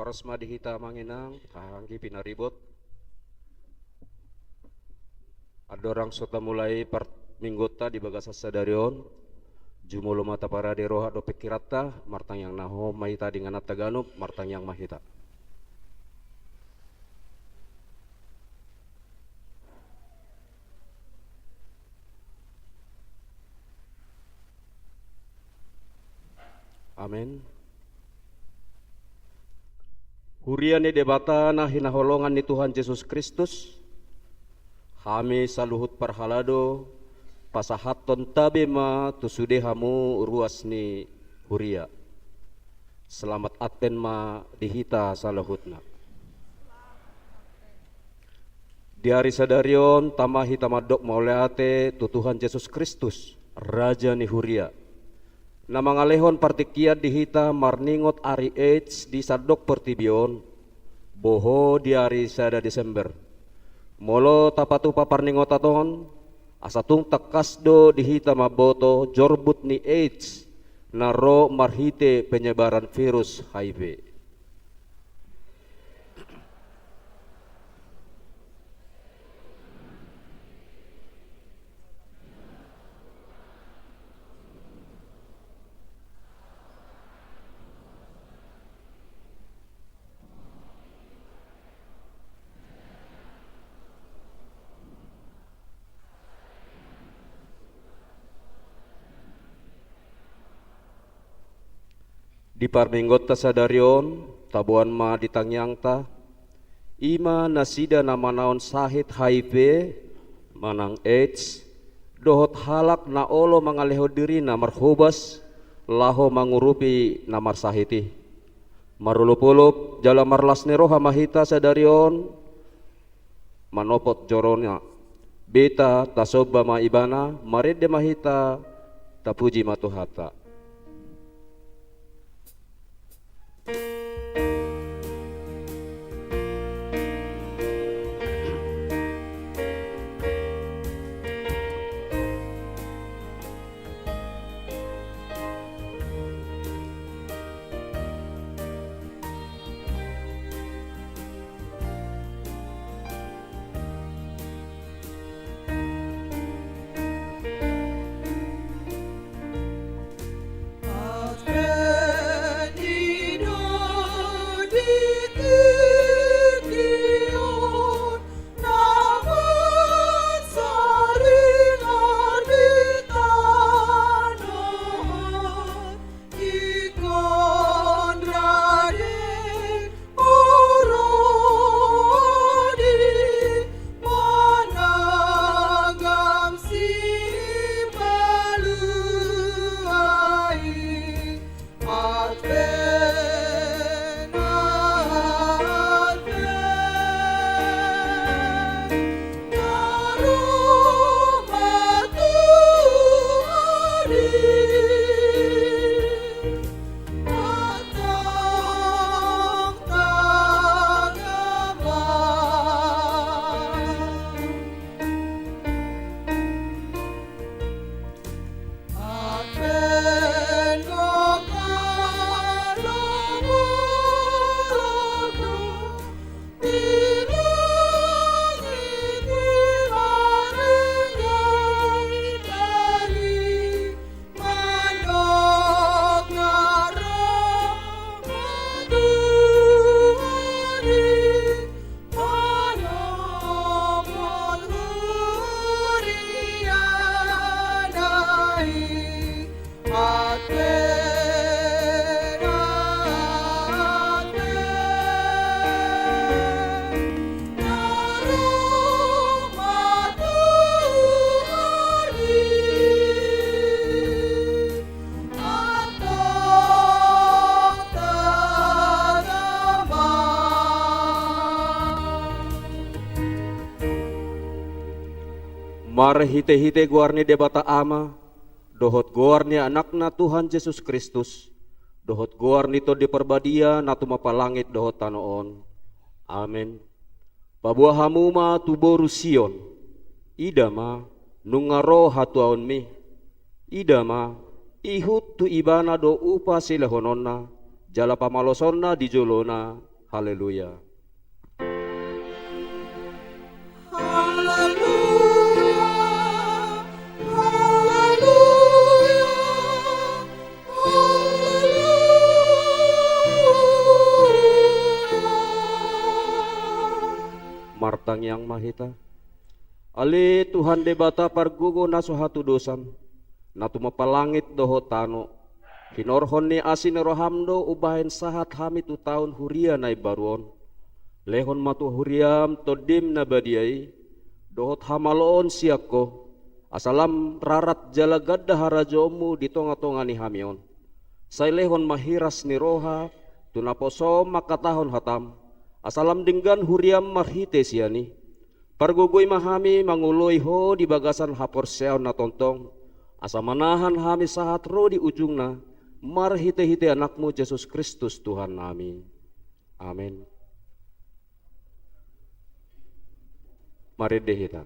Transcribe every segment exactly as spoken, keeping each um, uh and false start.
Horas ma di hita amang inang, haha anggi pinaribot. Andorang so tamulai parmingguonta di bagasan sadari on, jumolo ma taparade roha dohot pingkiranta, martangiang na hohom ma hita di ingananta ganup, martangiang ma hita. Amen. Huria ni Debata na hinaholongan ni Tuhan Jesus Kristus, hami saluhut parhalado pasahathon tabe ma tu sude hamu ruas ni huria. Selamat Advent ma di hita saluhutna. Di ari sadari on tama hita mandok mauliate tu Tuhan Jesus Kristus, Raja ni huria, na mangalehon partingkian di hita marningot ari AIDS di sandok portibi on, boho di ari sada Desember. Molo tapatupa parningotan on, asa tung tangkas do di hita mamboto jorbut ni AIDS na ro marhite penyebaran virus HIV. Di parmingguonta sadari on, taboan ma di tangiangta, i ma nasida na manaon sahit HIV manang AIDS, dohot halak na olo mangalehon dirina marhobas laho mangurupi na marsahit i. Marolopolop jala marlas ni roha ma hita sadari on, manopot jorona. Beta tasomba ma Ibana, marende ma hita, tapuji ma Tuhanta. Marhitehite goar ni Debata Ama, dohot goar ni Anakna Tuhan Jesus Kristus, dohot goar ni Tondi Parbadia na tumompa langit dohot tano on. Amen. Paboa hamu ma tu boru Sion. Ida ma, nunga ro hatuaonmi. Ida ma, ihut tu Ibana do upa silehononna, jala pamalosonna di jolona, Haleluya. Haleluya, haleluya, haleluya. Martangiang ma hita. Ale Tuhan Debata pargogo na so hatudosan, na tumompa langit dohot tano, hinorhon ni asi ni roham do umbahen sahat hami tu taon huria na imbaru on. Lehon ma tu huriam Tondim na badia i, dohot hamaloon sian Ho, asa lam rarat jala ganda harajaonmu di tongatonga ni hami on. Sai lehon ma hiras ni roha tu naposom mangkatahon hatam, asa lam denggan huriam marhite sian i. Pargogoi ma hami mangoloi Ho di bagasan haporseaon na tongtong, asa manahan hami sahat ro di ujungna, marhitehite Anakmu Jesus Kristus Tuhannami. Amen. Marende hita.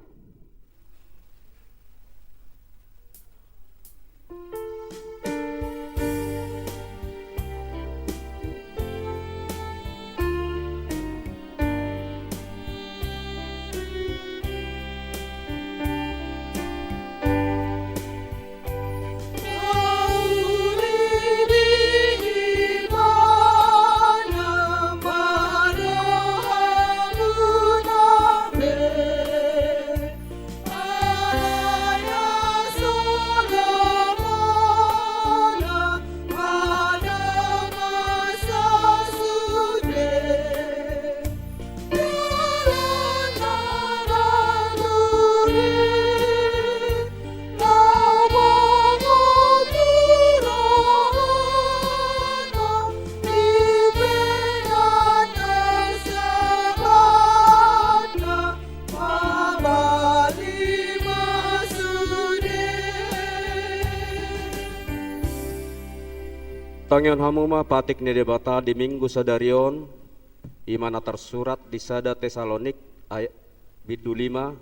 Tangihon hamu ma patik ni Debata di Minggu sadari on, i ma na tarsurat di sada Tesalonik ay-, bindu lima,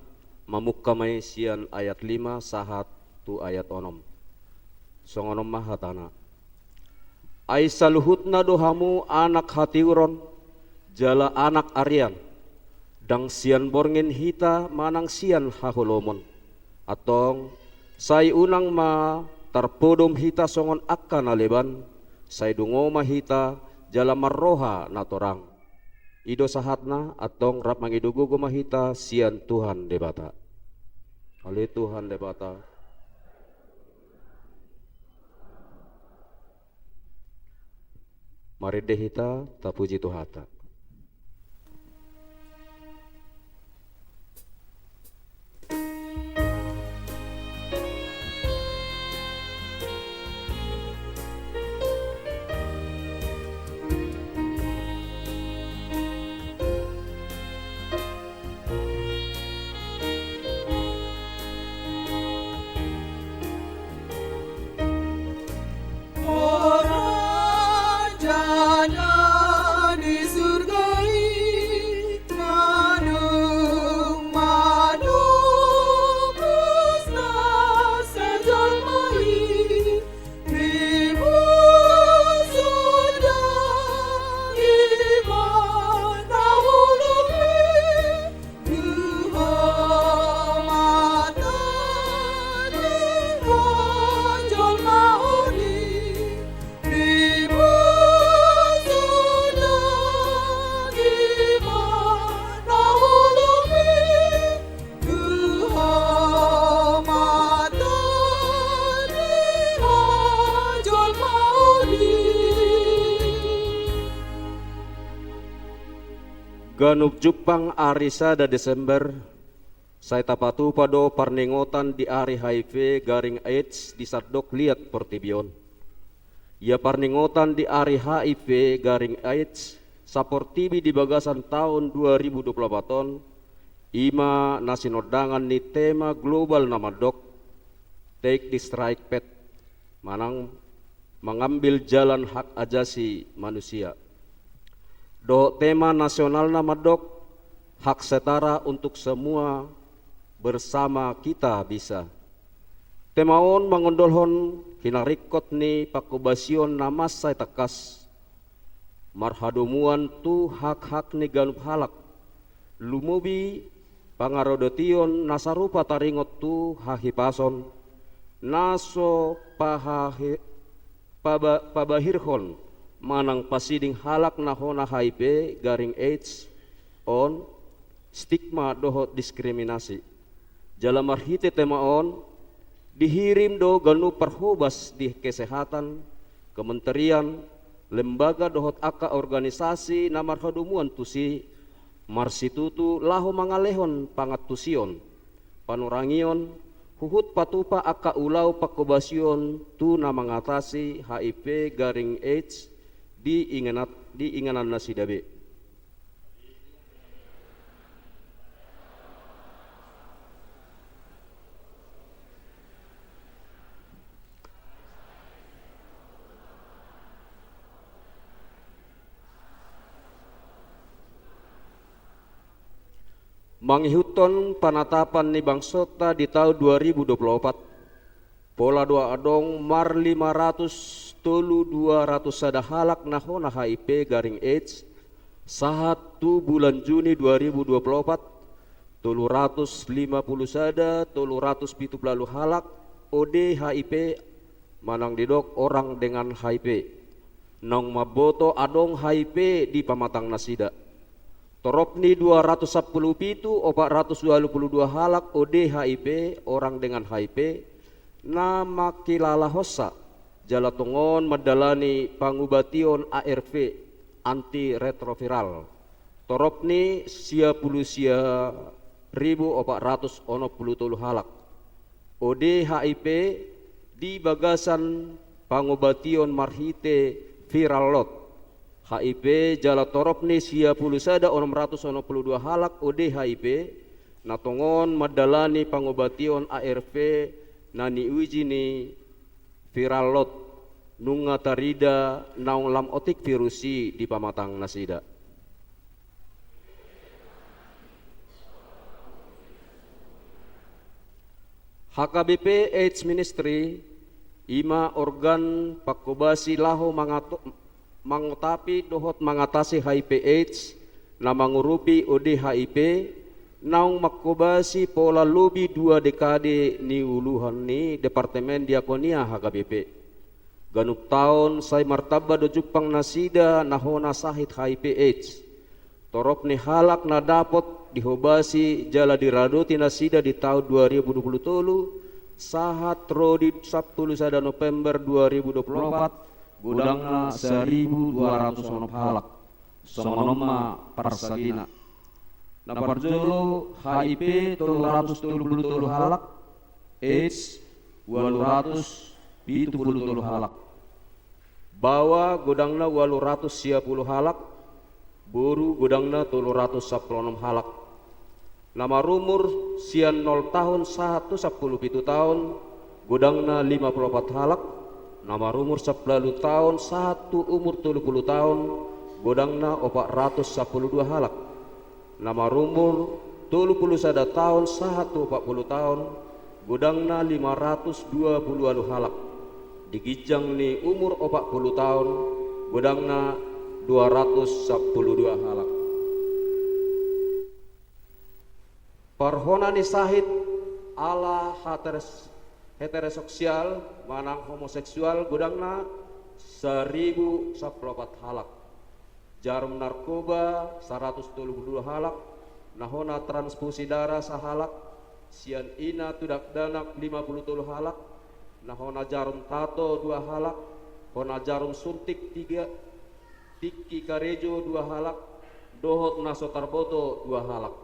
mamungka ma i sian ayat lima sahat tu ayat onom. Songon on ma hatana. Ai saluhutna do hamu anak hatiuron, jala anak arian, ndang sian borngin hita manang sian haholomon. Antong, sai unang ma tarpodom hita songon angka na leban, sai dungo ma hita jala marroha na torang. I do sahatna, antong rap mangido gogo ma hita sian Tuhan Debata. Ale Tuhan Debata. Marende hita, tapuji Tuhanta. Ganup jumpang ari sada Desember, sai tapatupa do parningotan di ari H I V garing AIDS di sandok liat portibi on. Ia parningotan di ari H I V garing AIDS saportibi di bagasan taon dua ribu dua puluh opat on, i ma na sinondangan ni tema global na mandok, Take the Strike Path, manang mengambil jalan hak ajasi manusia. Dohot tema nasional na mandok, Hak Setara untuk Semua, Bersama Kita Bisa. Tema on mangondolhon hinaringkot ni panghobasion na mansai tangkas, marhadomuan tu hak-hak ni ganup halak, lumobi pangaradotaion na sarupa taringot tu hahipason, na so pahahe-, paba-, pabahirhon manang pasiding halak na hona H I V garing AIDS on, stigma dohot diskriminasi. Jala marhite tema on, dihirim do ganup parhobas di kesehatan, kementerian, lembaga dohot angka organisasi na marhadomuan tusi, marsitutu laho mangalehon pangantusion, panurangion, huhut patupa angka ulaon panghobasion tu na mangatasi H I V garing AIDS di inganat-, di inganannasida be. Mangihuthon panatapan ni bangsonta di taon dua ribu dua puluh opat, pola do adong marlima ratus tolu dua ratus sada halak na hona H I V garing AIDS, sahat tu bulan Juni dua ribu dua puluh opat, tolu ratus lima puluh sada tolu ratus pitu pulu ualu halak O D H I V, manang didok orang dengan H I V, naung mamboto adong H I V di pamatangnasida. Torop ni dua ratus sampulu pitu opat ratus ualu pulu dua halak O D H I V, orang dengan H I V, na mangkilalahonsa jala tongon mandalani pangubation A R V, antiretroviral, torop ni sia pulu sia ribu opat ratus onom pulu tolu halak O D H I V di bagasan pangubation marhite viral load, H I V, jala torop ni sia pulu sada onom ratus onom pulu dua halak O D H I V na tongon mandalani pangubation A R V na niuji ni viral load, nunga tarida naung lam otik virus i di pamatangnasida. H K B P AIDS Ministry, i ma organ panghobasi laho mangato-, mangotapi dohot mangatasi H I V AIDS, na mangurupi O D H I V, naung manghobasi pola lobi dua dekade niuluhon ni Departemen Diakonia H K B P. Ganup taon sai martamba do jumpang nasida na hona sahit H I V AIDS. Torop ni halak na dapot dihobasi jala diradoti nasida di taon dua ribu dua pulu tolu, sahat ro di sampulu sada November dua ribu dua pulu opat, godangna saribu dua ratus onom halak. Songon on ma parsalina. Na parjolo H I V tolu ratus tolu pulu tolu halak, AIDS ualu ratus pitu pulu tolu halak. Baoa godangna ualu ratus sia pulu halak, boru godangna tolu ratus sampulu onom halak. Na marumur sian nol taon sahat tu sampulu pitu taon, godangna lima pulu opat halak. Na marumur sampulu ualu taon sahat tu umur tolu pulu taon, godangna opat ratus sampulu dua halak. Na marumur tolu pulu sada taon sahat tu opat pulu taon, godangna lima ratus dua pulu ualu halak. Di ginjang ni umur opat pulu taon, godangna dua ratus sampulu dua halak. Parhona ni sahit ala heteres-, heteroseksual manang homoseksual, godangna saribu sampulu opat halak. Jarum narkoba saratus tolu pulu dua halak, na hona transfusi darah sahalak, sian ina tu dakdanak lima pulu tolu halak, na hona jarum tato dua halak, hona jarum suntik tiga, tingki karejo dua halak, dohot na so tarboto dua halak.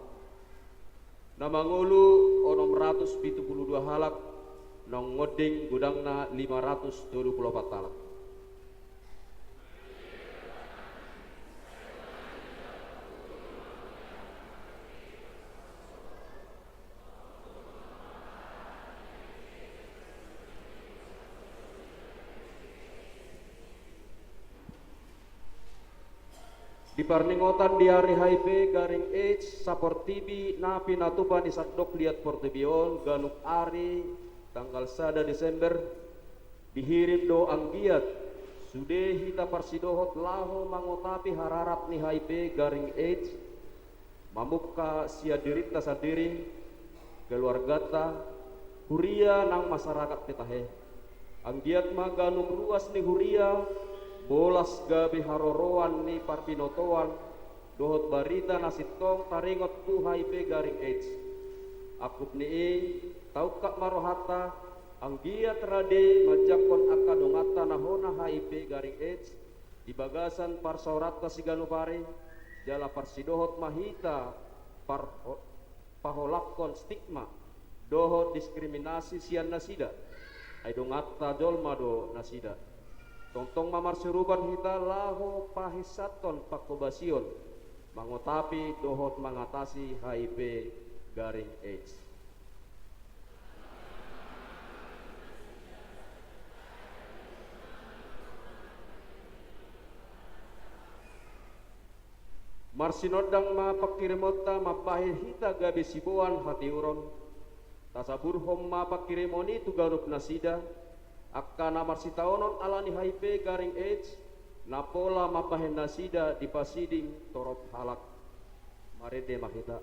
Na mangolu onom ratus pitu pulu dua halak, naung monding godangna lima ratus tolu pulu opat halak. Di parningotan di ari H I V garing AIDS saportibi na pinatupa ni sandok liat portibi on ganup ari tanggal sada Desember, dihirim do anggiat Sude hita parsidohot laho mangotapi hararat ni H I V garing AIDS, mamungka sian dirinta sandiri, keluarganta, huria nang masyarakat pe tahe. Anggiat ma ganup ruas ni huria, bolas gabe haroroan ni parbinotoan, dohot barita na sintong taringot tu H I V garing AIDS. Angkup ni i, taungkap ma rohanta, anggiat rade manjangkon angka donganta na hona H I V garing AIDS, di bagasan parsaoranta siganup ari, jala parsidohot ma hita par-, paholangkon stigma dohot diskriminasi sian nasida, ai donganta jolma do nasida. Tongtong ma marsiurupan hita laho pahinsathon pangkobasion, mangotapi dohot mangatasi H I V garing AIDS. Marsinondang ma pangkirimonta mambahen hita gabe siboan hatiuron, tasaburhon ma pangkirimon i tu ganup nasida, angka na marsitaonon ala ni H I V garing AIDS, na pola mambahen nasida dipasiding torop halak. Marende ma hita.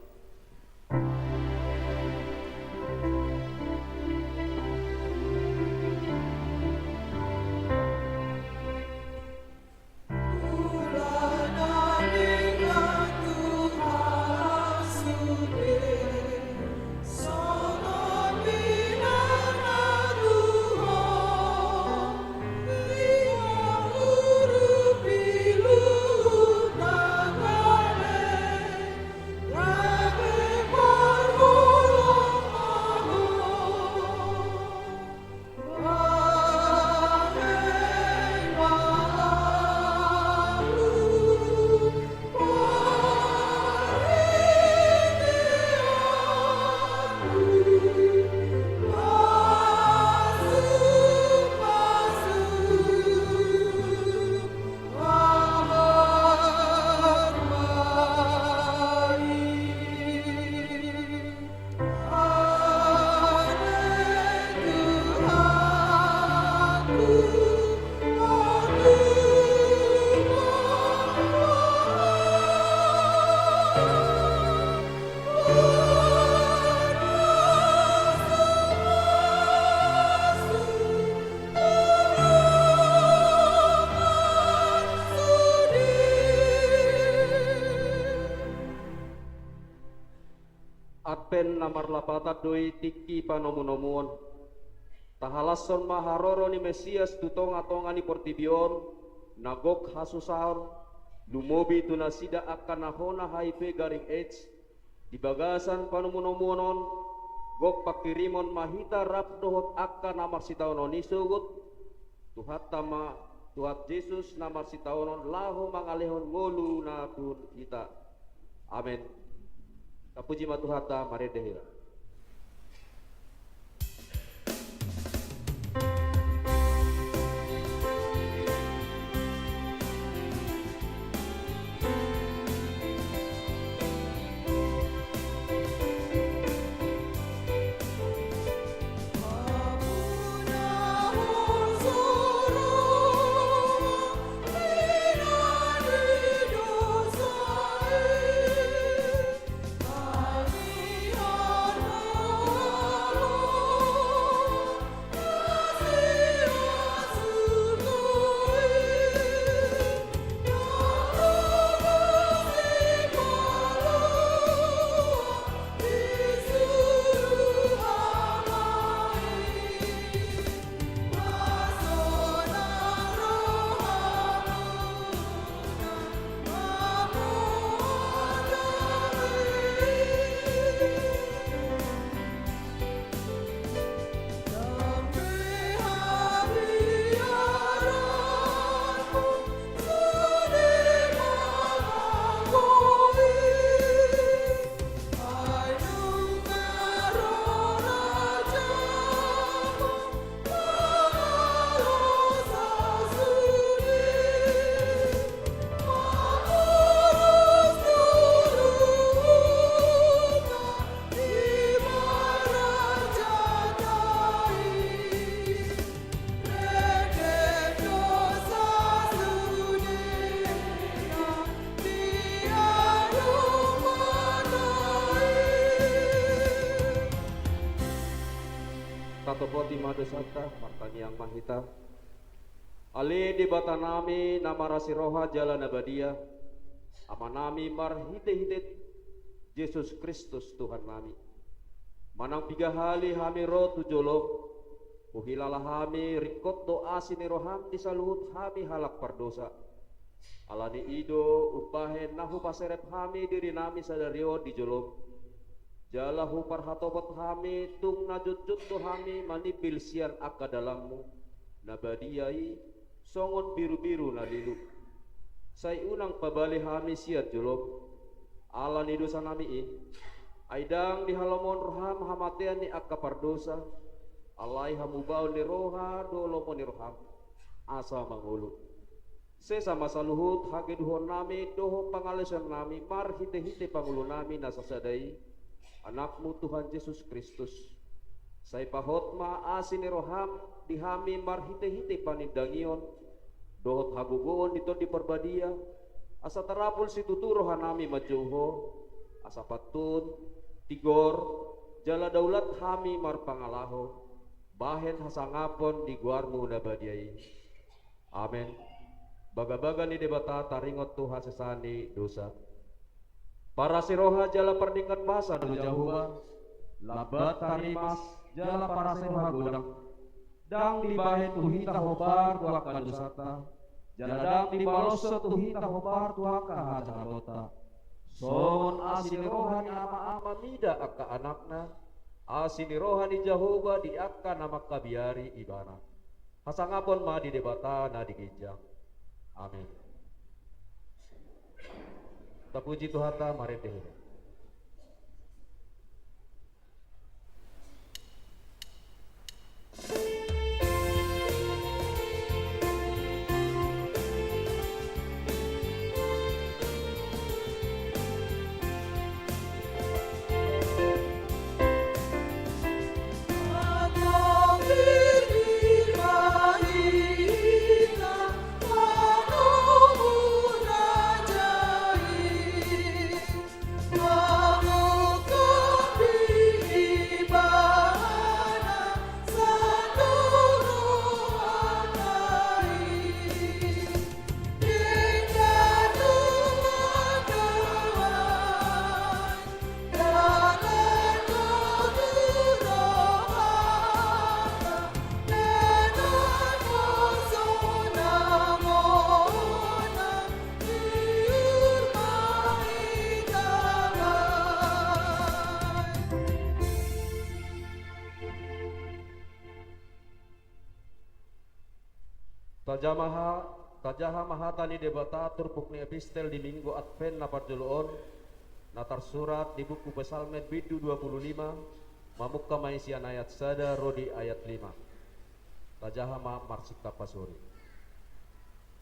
Advent na marlapatan do i tingki panomunomuon. Tahalashon ma haroro ni Mesias tu tongatonga ni portibi on, na gok hasusahon, lumobi tu nasida angka na hona H I V garing AIDS. Di bagasan panomunomuon on, gok pangkirimon ma hita rap dohot angka na marsitaonon i sogot, Tuhanta ma, Tuhan Jesus na marsitaonon laho mangalehon ngoluna tu hita. Amen. Tapuji ma Tuhanta, marende hita. Oti ma dosanta, martangiang ma hita. Ale Debatanami na marasi roha jala na badia, Amanami marhitehite Jesus Kristus Tuhannami. Manang piga hali hami ro tu jolom, huhilala hami ringkot do asi ni roham di saluhut hami halak pardosa. Alani i do umbahen na hupaserep hami dirinami sadari on di jolom, jala huparhatopot hami tung na jotjot do hami manimbil sian angka dalanmu na badia i, songon birubiru na lilu. Sai unang pabali hami sian jolom, ala ni dosanami i. Ai ndang dihalomohon roham hamatean ni angka pardosa, alai hamubaon ni roha do lomo ni roham, asa mangolu. Sesa ma saluhut hagedukonnami dohot pangalaosionnami marhitehite pangolunami na sasada i, Anakmu Tuhan Jesus Kristus. Sai pahot ma asi ni roham di hami marhitehite panindangion dohot hagogoon ni Tondi Parbadia, asa tarapul situtu rohanami manjou Ho, asa pantun, tigor, jala daulat hami marpangalaho bahen hasangapon di goarmu na badia i. Amen. Bagabaga ni Debata taringot tu hasesaan ni dosa. Parasi roha jala pardenggan basa do Jahowa, lambat tarimas jala parasi roha godang. Ndang dibahen tu hita hombar tu angka dosanta, jala ndang dibaloshon tu hita hombar tu angka hajahatonta. Songon asi ni roha ni ama-ama mida angka anakna, asi ni roha ni Jahowa di angka na mangkabiari ibana. Hasangapon ma di Debata na di ginjang. Amen. Tapuji Tuhanta, marende hita. Tajaha ma ha-, tajaha ma hata ni Debata turpuk ni epistel di Minggu Advent na parjolo on, na tarsurat di buku Psalmen bindu dua pulu lima, mamungka ma i sian ayat sada ro di ayat lima. Tajaha ma marsingkat pasuri.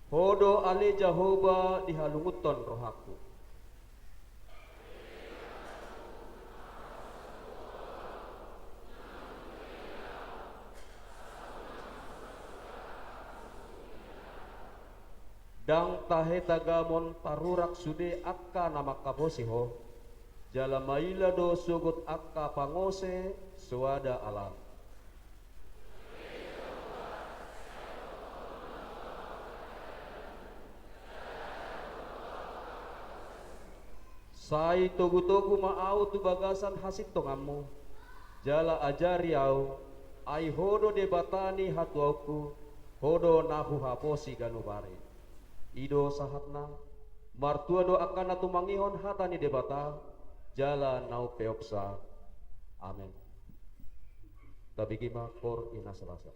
Ho do ale Jahowa dihalungunhon rohangku. Ndang tahe tagamon tarurak sude angka na mangkaposi Ho, jala maila do sogot angka pangose soada alam. Sai togutogu ma ahu tu bagasan hasintonganmu, jala ajari ahu, ai Ho do Debata ni hatuaonku, Ho do na huhaposi ganup ari. I do sahatna, martua do angka na tumangihon hata ni Debata, jala na umpeopsa. Amen. Tabege ma koor ina salasa.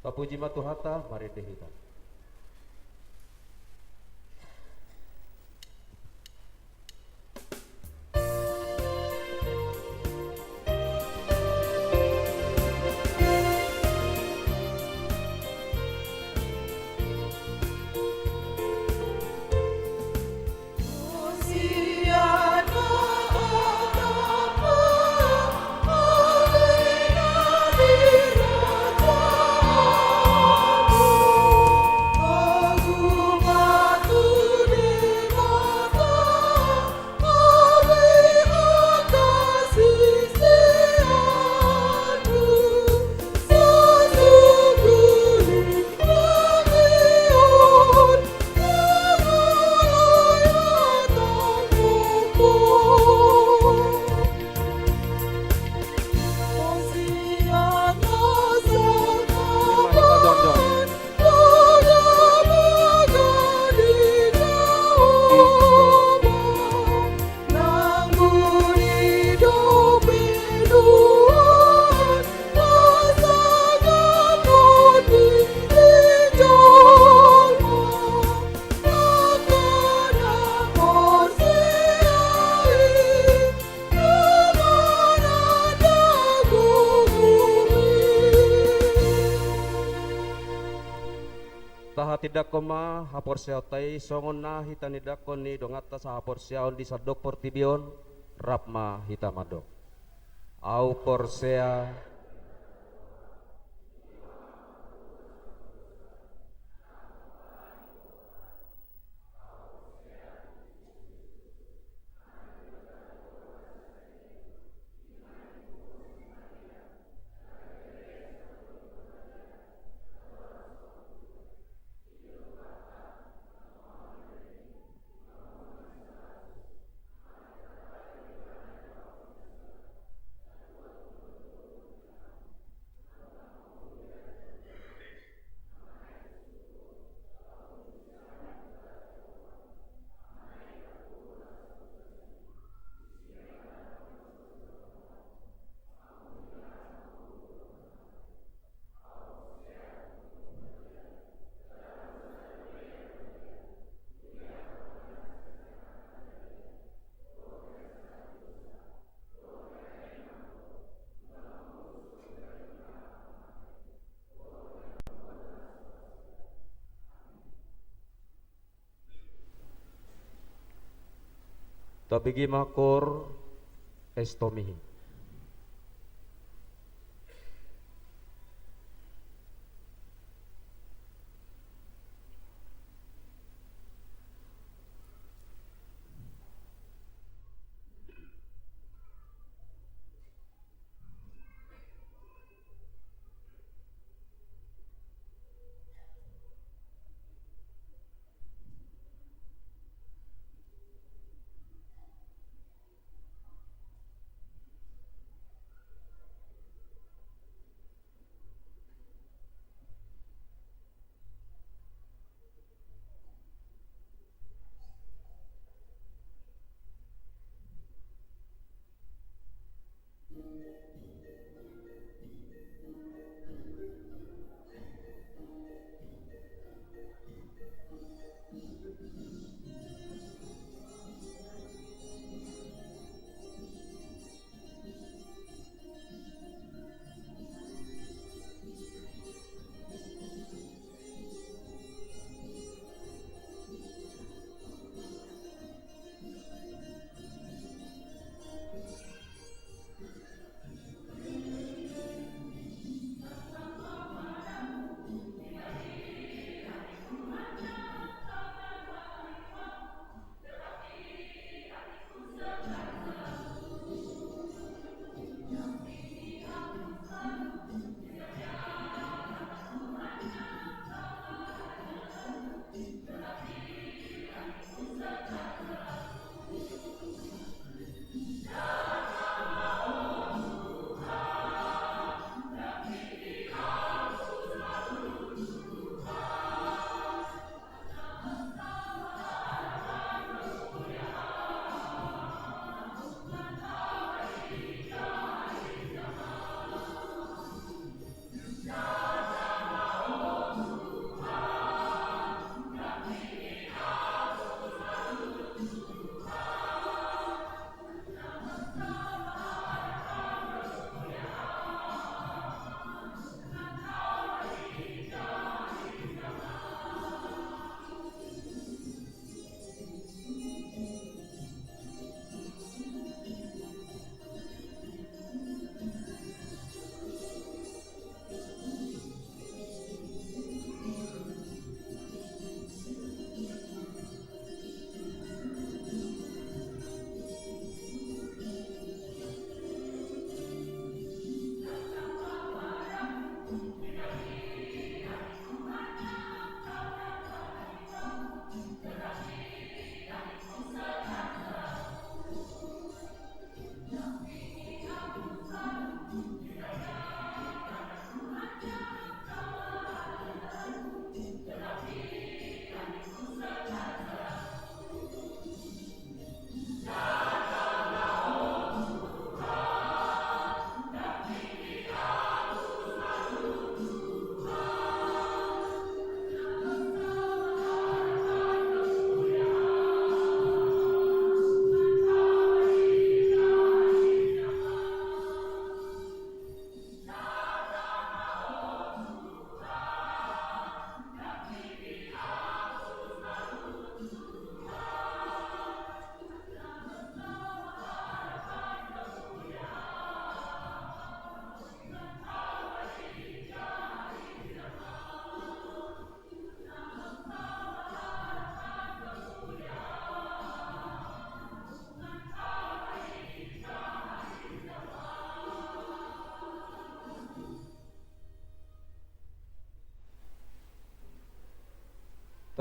Tapuji ma Tuhanta, marende hita. Tahatindanghon ma haporseaonta i songon na hitanindanghon ni donganta sahaporseaon di sandok portibi on. Rap ma hita mandok: Ahu porsea. Tabege ma koor, estomi.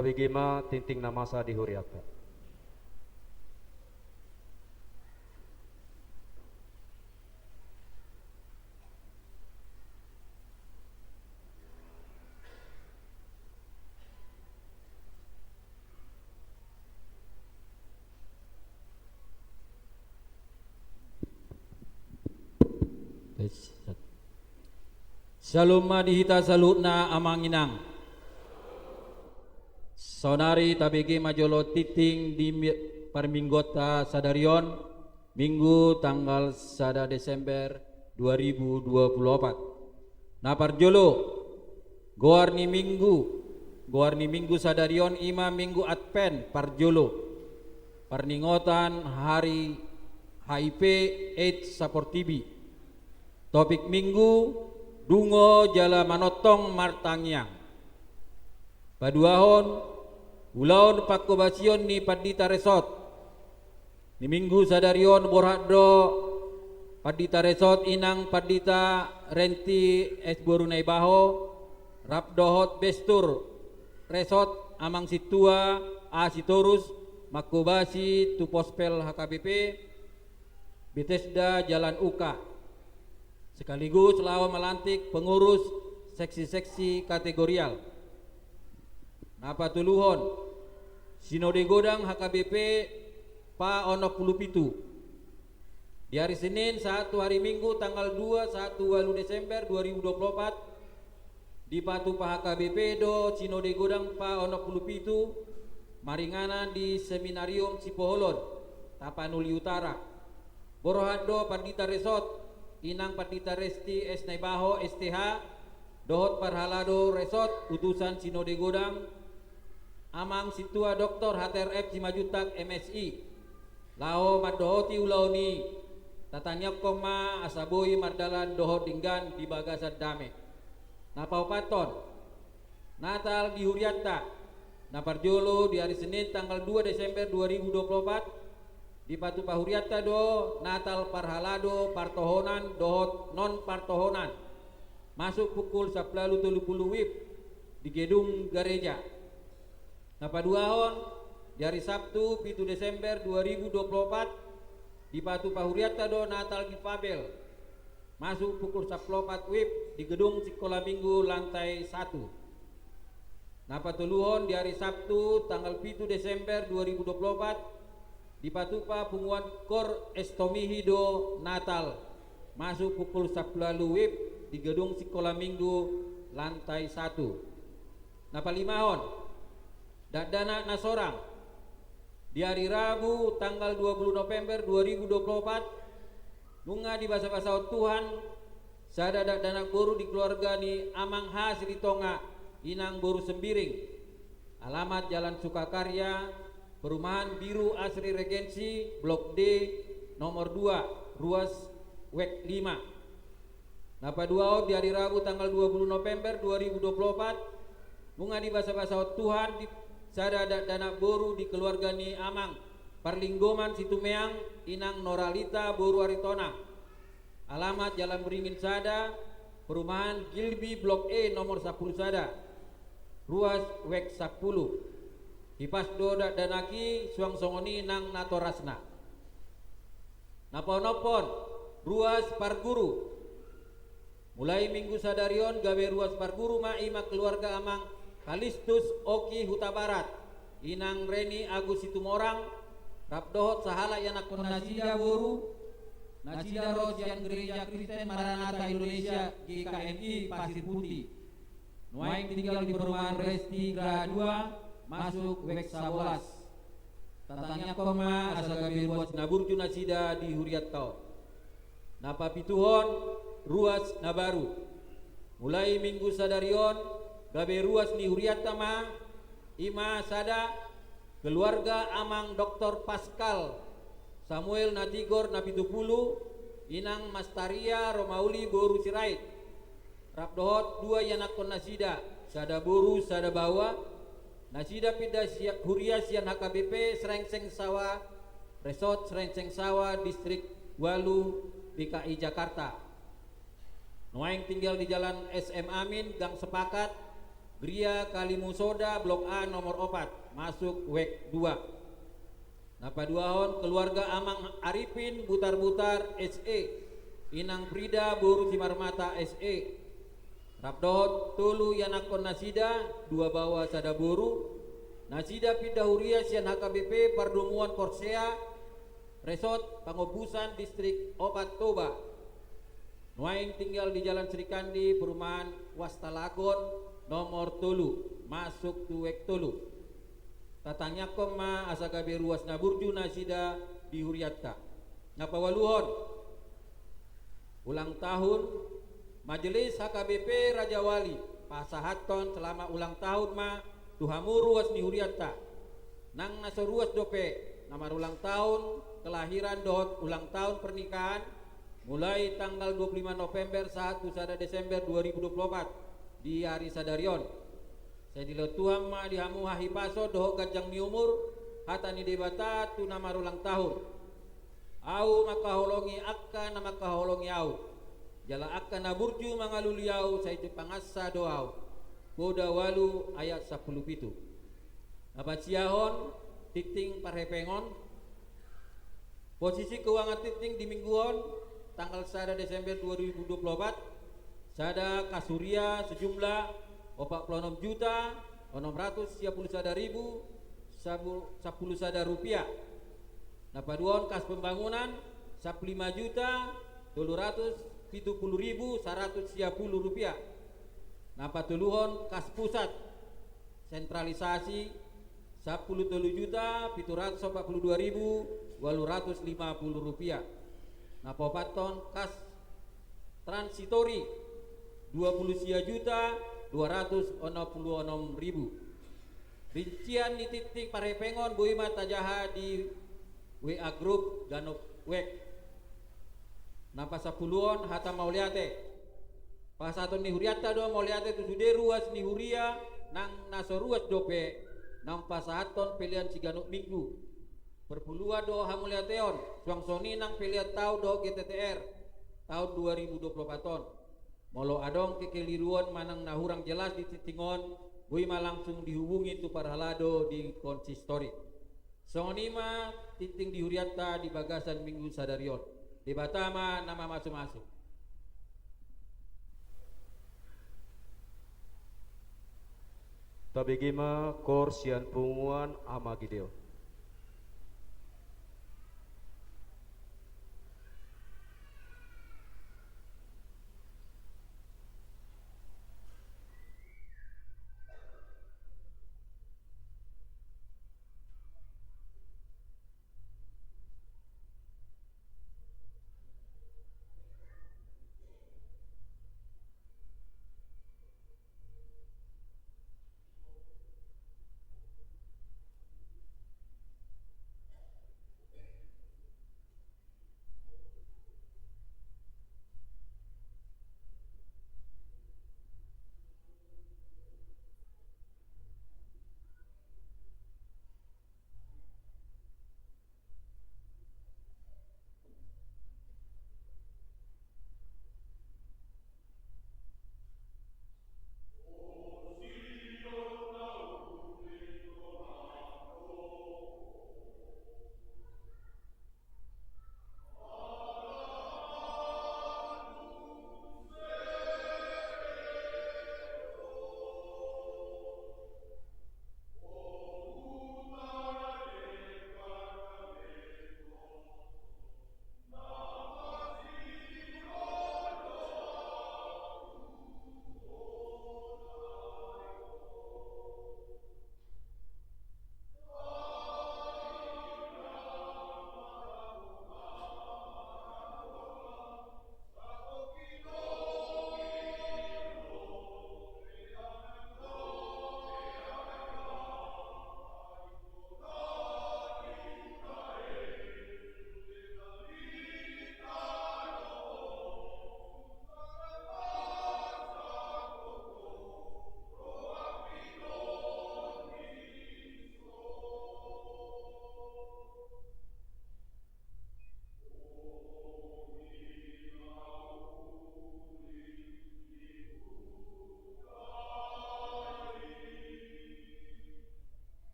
Tabege ma tingting na masa di hurianta. Syalom ma di hita saluhutna amang inang. Saonari tabege ma jolo tingting di mi-, parmingguonta sadari on, Minggu tanggal sada Desember dua ribu dua puluh opat. Na parjolo, goar ni minggu, goar ni minggu sadari on i ma Minggu Advent parjolo, parningotan hari H I V AIDS saportibi. Topik minggu, dungo jala manongtong martangiang. Paduahon, ulaon pangkobasion ni pandita resort. Ni minggu sadari on borhat do pandita resort inang pandita Renti S boru Naibaho, rap dohot bestur resort amang sintua A Sitorus, mangkobasi tu pospel H K B P, Betesda Jalan Uka. Sekaligus laho malantik pengurus seksi-seksi kategorial. Na patoluhon, Sinode Godang H K B P pa onom pulu pitu. Di hari Senin sahat tu hari Minggu tanggal dua sahat tu ualu Desember dua ribu dua puluh opat, dipatupa H K B P do Sinode Godang pa onom pulu pitu, maringanan di Seminarium Sipoholon, Tapanuli Utara. Borhat do pandita resort, inang pandita Resti S Naibaho S T H, dohot parhalado resort utusan Sinode Godang, amang sintua Doktor H T R F Simanjuntak M Si. Laho mandohoti ulaon i, tatangiangkon ma asa boi mardalan dohot denggan di bagasan dame. Na paopathon, Natal di hurianta. Na parjolo di hari Senin tanggal dua Desember dua ribu dua puluh opat, dipatupa hurianta do Natal parhalado partohonan dohot non partohonan. Masuk pukul sampulu tolu pulu WIB di gedung gareja. Na paduahon, di hari Sabtu pitu Desember dua ribu dua puluh opat, dipatupa hurianta do Natal Difabel. Masuk pukul sampulu opat WIB di gedung Sikola Minggu lantai satu. Na patoluhon, di hari Sabtu tanggal pitu Desember dua ribu dua puluh opat, dipatupa punguan Kor Estomihi do Natal. Masuk pukul sampulu ualu WIB di gedung Sikola Minggu lantai satu. Na palimahon, dakdanak na sorang. Di hari Rabu tanggal dua pulu November dua ribu dua puluh opat, nunga dibasabasahon Tuhan sada dakdanak boru di keluarga ni Amang H Silitonga, inang boru Sembiring. Alamat Jalan Sukakarya, Perumahan Biru Asri Regensi, Blok D, nomor dua, ruas WEK lima. Na paduahon, di hari Rabu tanggal dua pulu November dua ribu dua puluh opat, nunga dibasabasahon Tuhan di sada dakdanak boru di keluarga ni Amang Parlinggoman Situmeang, inang Noralita boru Aritonang. Alamat Jalan Beringin sada, Perumahan Gilby Blok E nomor sampulu sada, ruas WEK sampulu. Hipas do dakdanak i, suang songon i nang natorasna. Na paonomhon, ruas parguru. Mulai minggu sadari on gabe ruas parguru ma, i ma keluarga Amang Kalistus Oki Hutabarat, inang Reni Agus Situmorang, rap dohot sahalak ianakkon nasida boru, nasida ro sian Gereja Kristen Maranatha Indonesia, G K M I, Pasir Putih. Nuaeng tinggal di perumahan Resti Graha dua, masuk WEK sabolas. Tatangiangkon ma asa gabe ruas na burju nasida di hurianta on. Na papituhon, ruas na baru. Mulai minggu sadari on, gabe ruas ni hurianta ma, i ma sada, keluarga Amang Doktor Pascal Samuel Natigor na pitu pulu, inang Mastaria Romauli boru Sirait. Rap dohot dua ianakkon nasida, sada boru, sada baoa, nasida pinda sia-, huria sian H K B P Srengseng Sawa, Resort Srengseng Sawa, Distrik ualu, D K I Jakarta. Nuaeng tinggal di Jalan S M Amin, Gang Sepakat, Gria Kalimusoda, Blok A, nomor opat, masuk wek dua. Na paduahon, keluarga Amang Arifin Butarbutar S E, Inang Frida boru Simarmata S E, rap dohot tolu ianakhon nasida, dua baoa sada boru, nasida pinda huria sian H K B P Pardomuan Porsea, Resort Pangombusan, Distrik Opat Toba. Nuaeng tinggal di Jalan Srikandi, perumahan Wastalagon, nomor tolu, masuk tu wek tolu. Tatangiangkon ma asa gabe ruas na burju nasida di hurianta. Na paualuhon, ulang tahun, Majelis H K B P Rajawali pasahathon selamat ulang tahun ma tu hamu ruas ni hurianta. Nang na so ruas dope na marulang tahun kelahiran dohot ulang tahun pernikahan, mulai tanggal dua puluh lima November sahat tu sada Desember dua ribu dua puluh opat di ari sadari on. Sai dilehon Tuhan ma di hamu hahipason dohot ganjang ni umur, hata ni Debata tu na marulang tahun. Ahu mangkaholongi angka na mangkaholongi ahu, jala angka na burju mangalului ahu, sai jumpang ansa do ahu. Poda ualu ayat sampulu pitu. Na pasiahon, tingting parhepengon. Posisi keuangan tingting di minggu on, tanggal sada Desember dua ribu dua puluh opat, sada kas huria sejumlah opat pulu onom juta onom ratus sia pulu sada ribu sabu-, sampulu sada rupiah. Na paduahon kas pembangunan, sampulu lima juta tolu ratus pitu pulu ribu saratus sia pulu rupiah. Na patoluhon kas pusat, sentralisasi, sampulu tolu juta pitu ratus opat pulu dua ribu ualu ratus lima pulu rupiah. Na paopathon kas transitori, dua pulu sia juta dua ratus onom pulu onom ribu. Rincian ni tingting parhepengon boi ma tajaha di W A grup ganup wek. Na pasampuluhon, hata mauliate. Pasahaton ni hurianta do mauliate tu sude ruas ni huria, nang na so ruas dope, naung pasahathon pelean siganup minggu. Parpuluan do hamauliateon, suang songon i nang pelean taon dohot G T T R taon dua ribu dua puluh opat on. Molo adong kekeliruon manang na hurang jelas di tingting on, boi ma langsung dihubungi tu parhalado di konsistori. Songon i ma tingting di hurianta di bagasan minggu sadari on. Debata ma na mamasumasu. Tabege ma koor sian punguan Ama Gideon.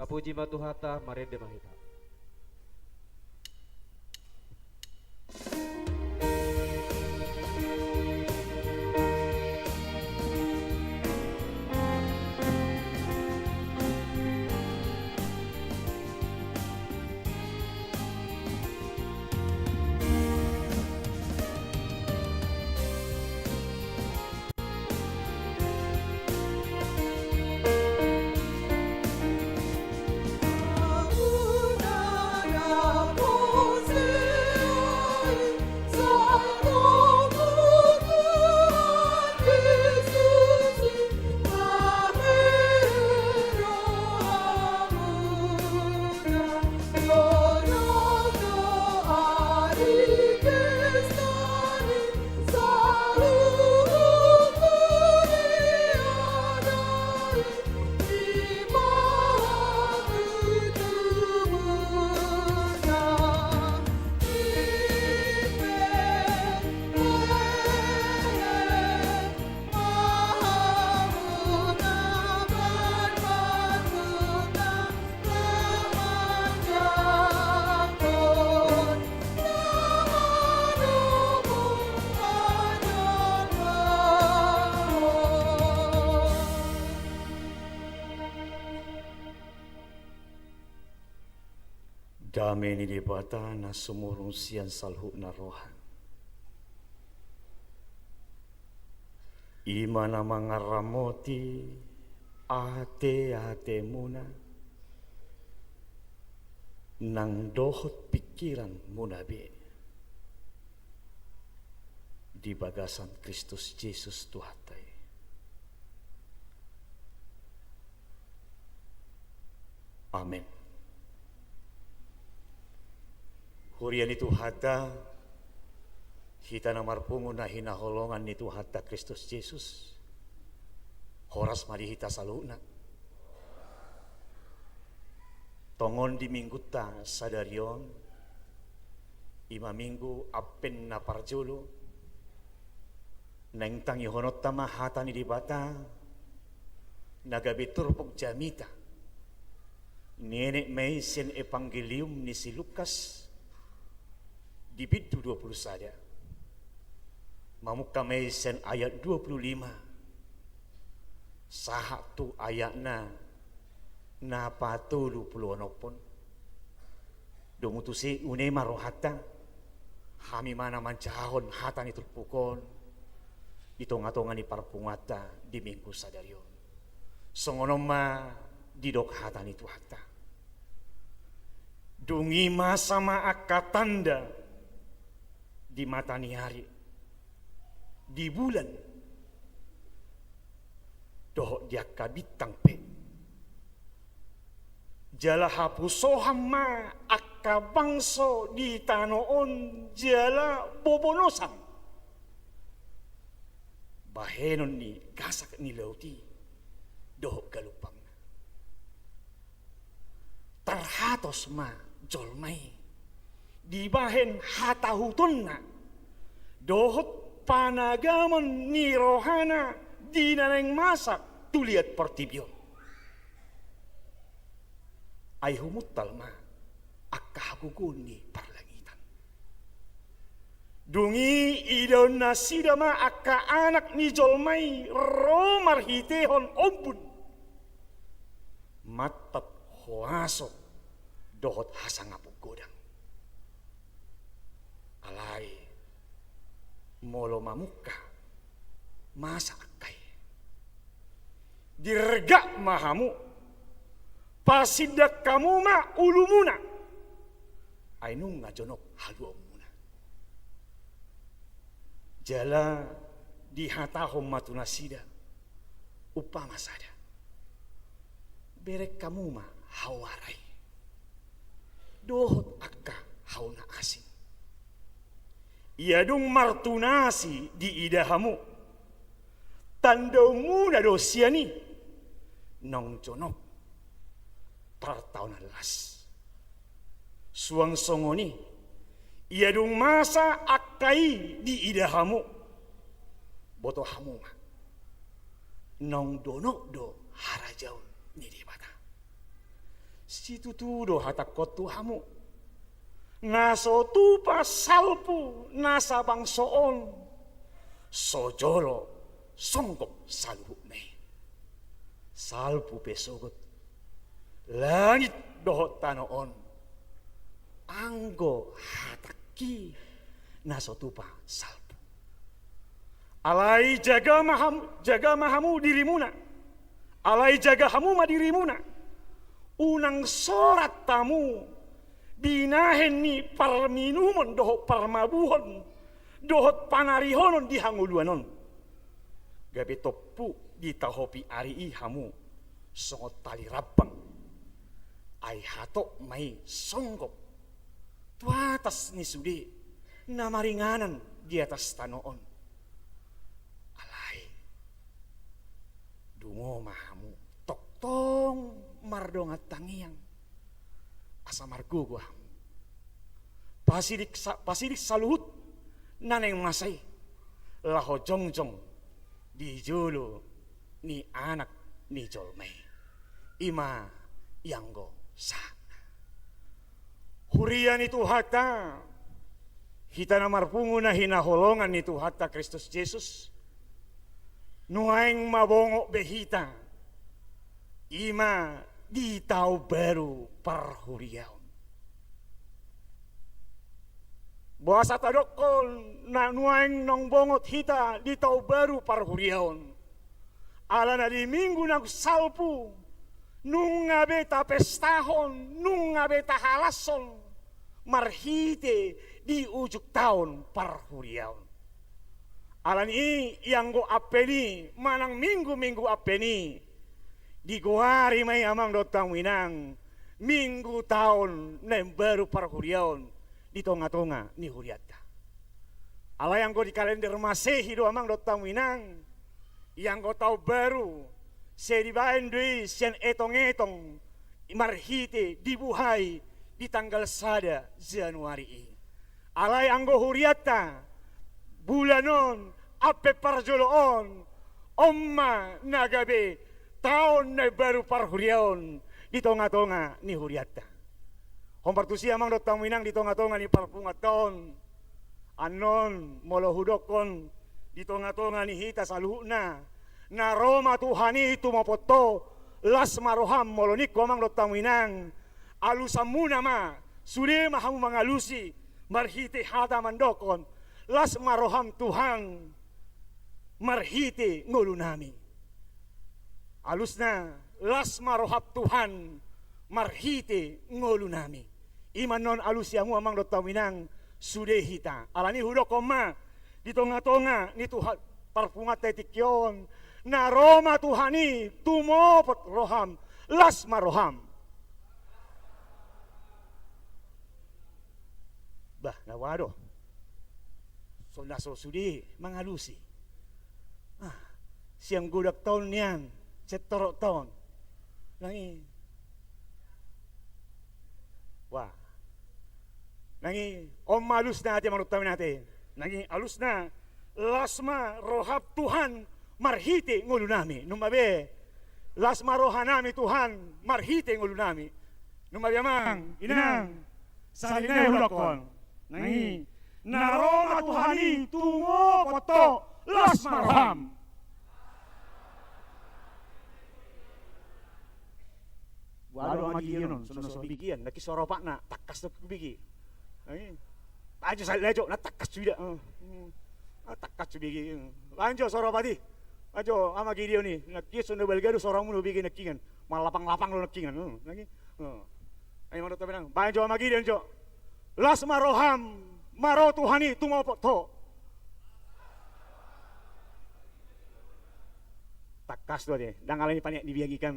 Puji ma Tuhanta, marende ma hita. Dame ni Debata na sumurung sian saluhutna roha, i ma na mangaramoti ateatemuna nang dohot pingkiranmuna be di bagasan Kristus Jesus Tuhanta i. Amen. Huria ni Tuhanta, hita na marpungu na hinaholongan ni Tuhanta Kristus Jesus, horas ma di hita saluhutna. Tongon di minggunta sadari on, i ma minggu Advent na parjolo, naeng tangihononta ma hata ni Debata na gabe turpuk jamita, nienet ma i sian Evangelium ni si Lukas di bindu dua pulu sada, mamungka ma i sian ayat dua pulu lima sahat tu ayatna na patolu pulu onom on. Domu tusi une ma rohanta, hami ma na manjahahon hata ni turpuk on di tongatonga ni parpunguanta di minggu sadari on. Songon on ma didok hata ni Tuhanta. Dung i masa ma angka tanda di mata ni ari, di bulan, dohot di angka bintang pe. Jala hapusohan ma angka bangso di tano on jala bobonosan bahenon ni gasak ni laut i dohot galumpangna. Tarhatos ma jolma i dibahen hatahutonna dohot panagamon ni rohana di na naeng masa tu liat portibi on. Ai humuntal ma angka hagogoon ni parlangitan. Dung i idaon nasida ma angka Anak ni jolma i ro marhitehon ombun, mantap hoaso dohot hasangapon godang. Alai molo mamungka masa angka i, dirgak ma hamu, pasindak hamu ma ulumuna, ai nunga jonok haluaonmuna. Jala dihatahon ma tu nasida umpama sada: Bereng hamu ma hau ara i dohot angka hau na asing. Ia dung martunasi diida hamu, tandaonmuna do sian i naung jonok partaonan las. Suang songon i, ia dung masa angka i diida hamu, boto hamu ma naung donok do harajaon ni Debata. Situtu do hatangkon tu hamu, na so tupa salpu na sabangso on, so jolo songgop saluhutna i. Salpu pe sogot, langit dohot tano on, anggo hatangki na so tupa salpu. Alai jaga ma ham-, jaga ma hamu dirimuna. Alai jaga hamu ma dirimuna. Unang sorat hamu binahen ni parminumon dohot parmabuhon dohot panarihonon di hangoluan on. Gabe tompu ditahopi ari i hamu songon tali rambang. Ai hatop ma i songgop tu atas ni sude na maringanan di atas tano on. Alai dungo ma hamu tongtong mardongan tangiang, asa margogo hamu. Pasidik sa-, pasidik saluhut na naeng masa i, laho jongjong di jolo ni Anak ni jolma i. I ma ianggo sahatna. Huria ni Tuhanta, hita na marpungu na hinaholongan ni Tuhanta Kristus Jesus, nuaeng ma bongot be hita, i ma di taon baru parhuriaon. Boasa tadokkon na nuaeng naung bongot hita di taon baru parhuriaon? Alana di minggu naung salpu, nunga be tapestahon, nunga be tahalashon, marhite di ujung taon parhuriaon. Alani i, ianggo Advent i, manang minggu-minggu Advent i, digoari ma i amang dohot hamu inang, minggu taon na imbaru parhuriaon di tonga-tonga ni hurianta. Alai anggo di kalender Masehi do amang dohot hamu inang, ianggo taon baru, sai dibaen do i sian etong-etong marhite dibuhai di tanggal sada Januari i. Alai anggo hurianta, bulan on, Advent parjolo on, on ma na gabe taon na imbaru parhuriaon di tonga-tonga ni hurianta. Hombar tusi amang dohot hamu inang di tonga-tonga ni parpunganta on. Annon molo hudokkon di tonga-tonga ni hita saluhutna, na ro ma Tuhan i tumopot ho, las ma roham, molo ningku amang dohot hamu inang, alusanmuna ma, sude ma hamu mangalusi, marhite hata mandokkon, las ma roham Tuhan, marhite ngolunami. Alusna, las ma roham Tuhan, marhite ngolunami. I ma annon alusi hamu amang dohot hamu inang, sude hita. Alani hudokkon ma, di tonga-tonga ni Tuhan parpunganta di tingki on, na ro ma Tuhan i tumopot roham, las ma roham. Bah, na boha do? So na so sude mangalusi. Ah, sian godang taon nian, sian torop taon. Nang i. Wah. Nang i, on ma alusna ate manutami nate. Nang i, alusna, las ma roham Tuhan marhite ngolunami. Nunga be, las ma rohanami Tuhan marhite ngolunami. Nunga be amang, inang, sahali nai hudokkon. Nang i, na ro ma Tuhan i tumopot ho, las ma roham. Boha do ama Gideon on, so na so hubege an, nangkin so ro opat na, tangkas do hubege. Nang i. Baen jo sahali nai jo, na tangkas hubege. Eh, hmm. Ah, tangkas hubege. Baen jo so ro opat i. Baen jo ama Gideon i, nangkin so na balga do so romu na hubege nangkiningan. Mallapang-lapang do nangkiningan. Eh, nang i. Eh. Ai manut tapi nang. Baen jo ama Gideon jo. Las ma roham, maro Tuhan i tumopot ho. Tangkas do ate, ndang alani paniak ni biang ikan.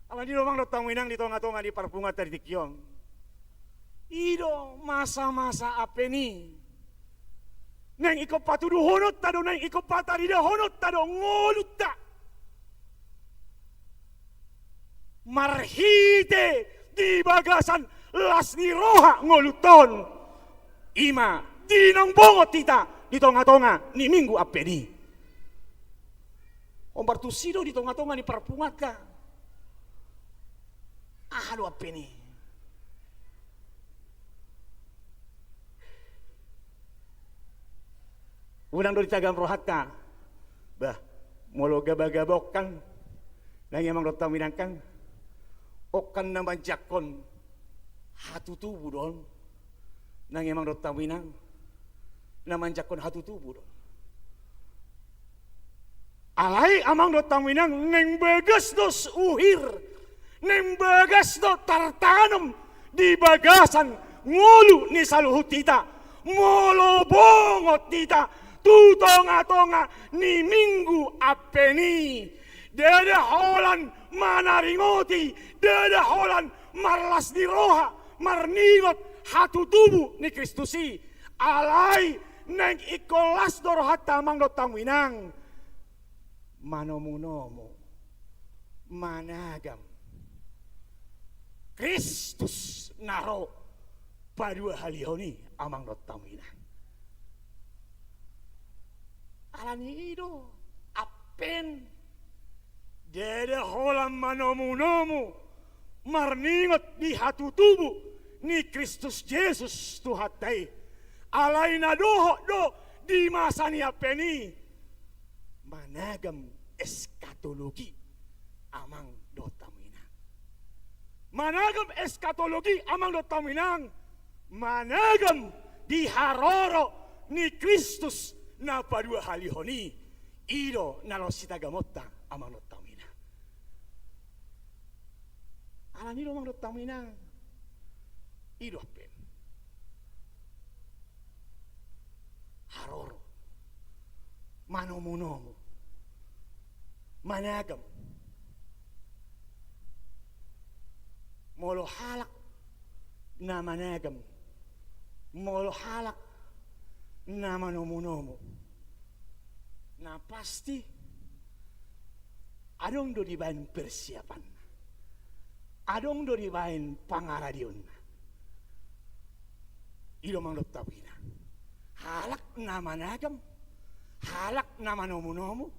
Alani do amang dohot hamu inang di tonga-tonga ni parpunganta di tingki on. I do masa-masa Advent i. Naeng ingkon patuduhononta do, naeng ingkon pataridahononta do ngolunta. Marhite di bagasan las ni roha ngolunta on, i ma di naung bongot hita di tonga-tonga ni minggu Advent i. Hombar tusi do di tonga-tonga ni parpunganta. Aha do ampe ni? Unang do ditagam rohanta. Bah, molo gabagaba on kan, nang i amang dohot hamu inang kan, on kan na manjangkon hatutubu do on. Nang i amang dohot hamu inang, na manjangkon hatutubu do on. Alai amang dohot hamu inang, naeng bagas do uhir, naeng bagas do tartanom di bagasan ngolu ni saluhut hita. Molo bongot hita tu tongatonga ni Minggu Advent i, ndada holan manaringoti, ndada holan marlas ni roha, marningot hatutubu ni Kristus i. Alai naeng ingkon las do rohanta amang dohot hamu inang, manomunomu, managam Kristus na ro paduahalihon i amang dohot hamu inang. Alani i do Advent, ndada holan manomunomu, marningot di hatutubu ni Kristus Jesus Tuhanta i. Alai na dohot do di masa ni Advent i, managam eskatologi amang dohot hamu inang. Managam eskatologi amang dohot hamu inang, managam di haroro ni Kristus na paduahalihon i. I do na laos sitagamonta amang dohot hamu inang. Alani i do amang dohot hamu inang, i do Advent. Haroro, manomunomu, managam. Molo halak na managam, molo halak na manomunomu, na pasti adong do dibaen persiapanna, adong do dibaen pangaradionna. I do amang dohot hamu inang, halak na managam, halak na manomunomu,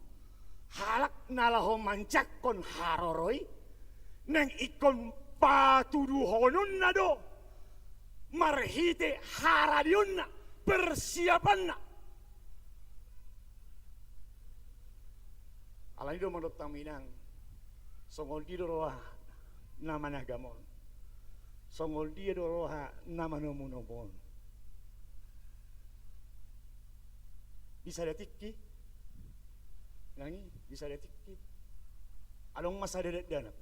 halak na laho manjangkon haroro i, naeng ingkon patuduhononna do marhite haradionna, persiapanna. Alani i do amang dohot hamu inang, songon dia do roha na managam on, songon dia do roha na manomunomu on. Di sada tingki, nang i, di sada tingki, adong ma sada dakdanak.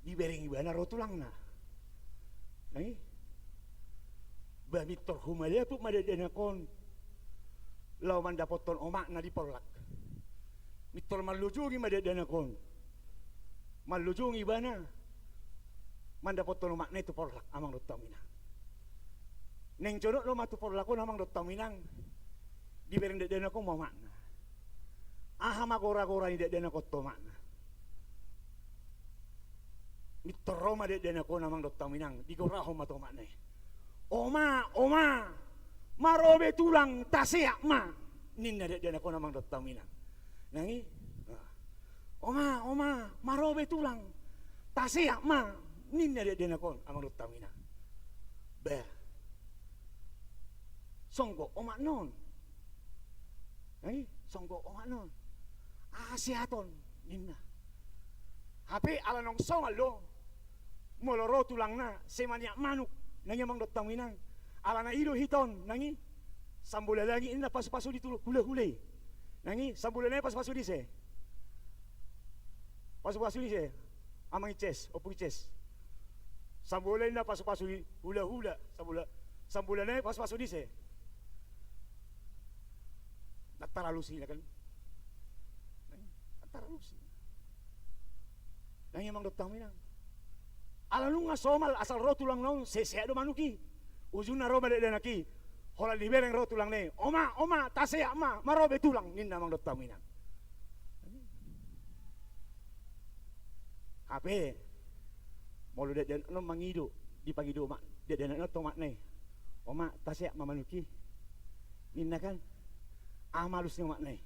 Dibereng ibana ro tulangna. Nang i, ba mintor humalaput ma dakdanak on laho mandapothon omakna di porlak. Mintor marlojong i ma dakdanak on, marlojong ibana mandapothon omakna i tu porlak, amang dohot hamu inang. Naeng jonok do ma tu porlak on, amang dohot hamu inang, dibereng dakdanak on ma omakna. Aha ma goragora ni dakdanak on tu omakna? Mintor ro ma dakdanak on, amang dohot hamu inang, digorahon ma tu omakna i. Oma, oma, ma ro be tulang, taseat ma, ninna dakdanak on, amang dohot hamu inang. Nang i, oma, oma, ma ro be tulang, taseat ma, ninna dakdanak on, amang dohot hamu inang. Ba, songgop omakna on. Nang i, songgop omakna on. Aha seaton, ninna. Hape ala naung somal do, molo ro tulangna sai maniak manuk, nang i, amang dohot hamu inang. Alana i do hita on, nang i, sambola langit ninna pasupasu ni tu hulahula i. Nang i, sambola nai pasupasu ni ise? Pasupasu ni ise? Amang Ices, Ompung Ices. Sambola ninna pasupasu ni hulahula, sambola, sambola nai pasupasu ni ise? Nantara lusi na kan. Nantara lusi. Nang i, amang dohot hamu inang. Ala nunga somal, asal ro tulangna on, sai seat do manuk i. Ujungna ro ma dakdanak i. Holan dibereng ro tulangna i. Oma, oma, taseat ma, ma ro be tulang, ninna, amang dohot hamu inang. Hape molo dakdanak on mangido, dipangido omak, dakdanak on tu omakna i. Oma, taseat ma manuk i, ninna kan. Aha ma alus ni omakna i?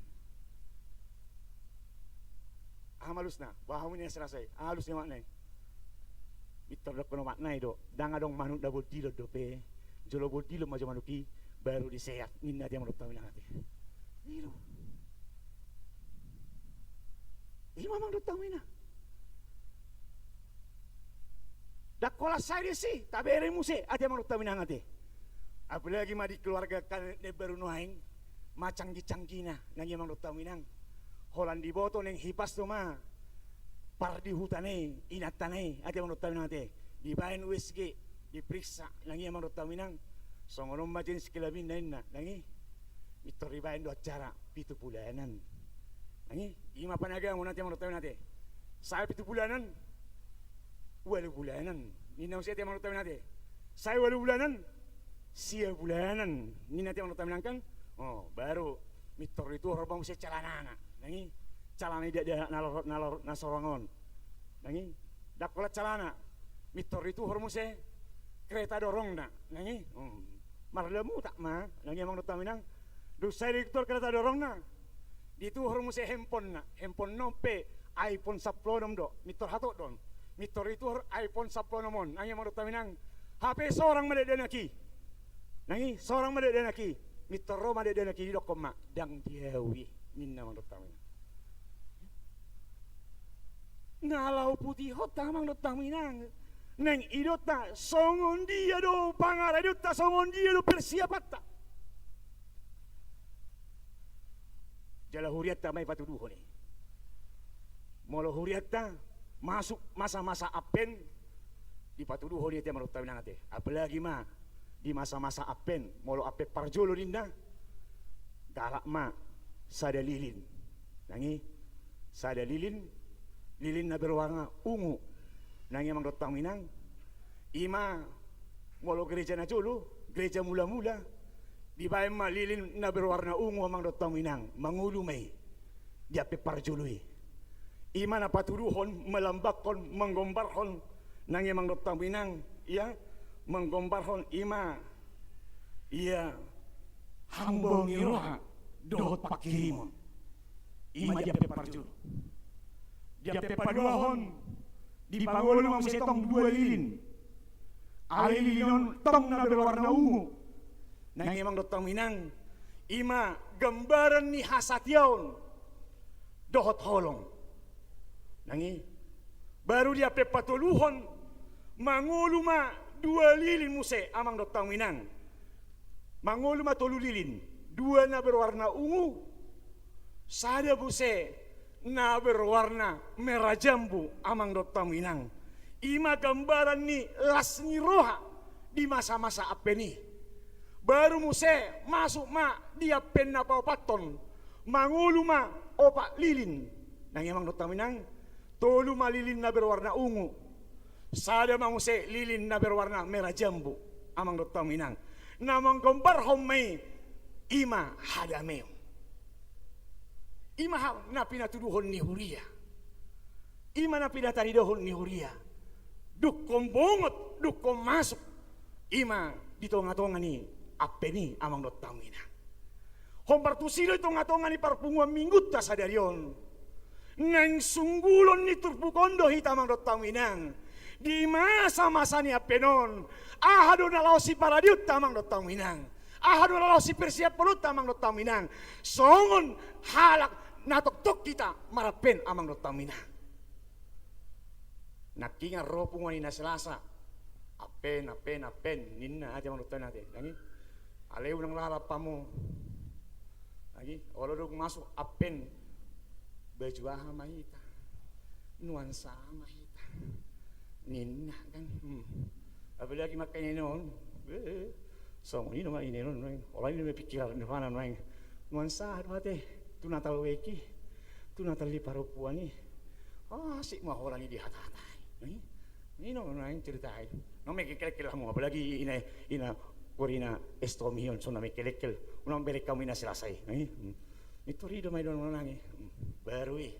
Aha ma alusna? Boha hamu ninna, sai rasa i. Aha alus ni omakna i? Pintor dokkon omakna i do, ndang adong manuk na bondilon dope, jolo bondilon ma jo manuk i, baru diseat, ninna ate amang dohot hamu inang ate. I do. I ma amang dohot hamu inang. Ndang holan sae disi, tabereng muse ate amang dohot hamu inang ate. Apalagi ma di keluarga angka na baru nuaeng, ma canggi-canggina, nang i amang dohot hamu inang. Holan diboto naeng hipas do ma pardihuta na i, inanta na i, ate amang dohot hamu inang ate. Dibaen U S G, diperiksa, nang i amang dohot hamu inang. Songon on ma jenis kelaminna ninna, nang i. Pintor dibaen do acara pitu bulanan. Nang i, i ma panagamon ate amang dohot hamu inang ate. Sae pitu bulanan, ualu bulanan. Ninna muse ate amang dohot hamu inang ate. Sae ualu bulanan, sia bulanan. Ninna ate amang dohot hamu inang kan. O, baru pintor dituhor ma muse calanana. Nang i, calana i dakdanak na lorot, na lorot, na sorang on. Nang i, ndang holan calana. Pintor dituhor muse kereta dorongna. Nang i, hmm. Mardamutak ma, nang i amang dohot hamu inang. Dung sae dituhor kereta dorongna, dituhor muse handphonena. Handphone on pe iPhone sampulu onom do, pintor hatop do on. Pintor dituhor iPhone sampulu onom on, nang i amang dohot hamu inang. Hape sorang ma dakdanak i. Nang i, sorang ma dakdanak i. Pintor ro ma dakdanak i, didokkon ma, ndang di ahu i, ninna amang dohot hamu inang. Na laho putihonta amang dohot hamu inang. Naeng idaonta songon dia do pangaradeonta, songon dia do persiapanta. Jala hurianta ma i patuduhon i. Molo hurianta masuk masa-masa Advent, dipatuduhon i ate amang dohot hamu inang ate. Apalagi ma di masa-masa Advent, molo Advent parjolo ninna, galak ma sada lilin. Nang i, sada lilin, lilin na berwarna ungu. Nang i amang dohot hamu inang. I ma molo gereja na jolo, gereja mula-mula, dibaen ma lilin na berwarna ungu amang dohot hamu inang, mangolu ma i. Di Advent parjolo i. I ma na patuduhon, melambangkon, menggombarhon, nang i amang dohot hamu inang, ia, menggombarhon i ma, ia, hambaon ni roha dohot pangkirimon. I ma di Advent parjolo. Di Advent paduahon, dipangolu ma muse tong dua lilin. Alai lilin on tong na berwarna ungu. Nang i amang dohot hamu inang, i ma gambaran ni hasatiaon dohot holong. Nang i, baru di Advent patoluhon, mangolu ma dua lilin muse amang dohot hamu inang. Mangolu ma tolu lilin, dua na berwarna ungu, sada muse na berwarna merah jambu amang dohot hamu inang. I ma gambaran ni las ni roha di masa-masa Advent i. Baru muse masuk ma di Advent na paopathon, mangolu ma opat lilin. Nang i amang dohot hamu inang, tolu ma lilin na berwarna ungu. Sada ma muse lilin na berwarna merah jambu, amang dohot hamu inang. Na manggombarhon ma i, i ma hadameon. I ma ha-, na pinatuduhon ni huria. I ma na pinataridaon ni huria. Dungkon bongot, dungkon masuk. I ma di tonga-tonga ni Advent i, amang dohot hamu inang. Hombar tusi do i tonga-tonga ni parpunguan Minggunta sadari on. Naeng sunggulon ni turpuk on do hita, amang dohot hamu inang. Di masa-masa ni Advent on, aha do na laho siparadeonta, amang dohot hamu inang? Aha do na laho sipersiaphononta, amang dohot hamu inang? Songon halak na tongtong hita mar-Advent, amang dohot hamu inang. Nangkiningan ro punguan ni na Selasa. Advent, Advent, Advent, ninna ate, amang dohot hamu inang ate. Nang i, alai unang lalap hamu. Nang i, olo dung masuk Advent, baju aha ma hita? Nuansa aha ma hita? Ninna kan. Hmm. Apalagi ma angka ina on. Eh, songon i do ma ina on, nuaeng. Holan i do ma pikiran ni rohana, nuaeng. Nuansa aha do ate? Tu Natal wijk i, tu Natal ni parompuan i. Asik ma holan i dihatahatai. Nang i, i do ma nuaeng cerita i. Unang ma kelek-kelek hamu, apalagi ina, ina, korina Estomi on, so unang ma kelek-kelek. Unang bereng hamu ina Selasa i. Nang i. Hmm. Pintor i do ma i do, nang i. Hmm. Baru i.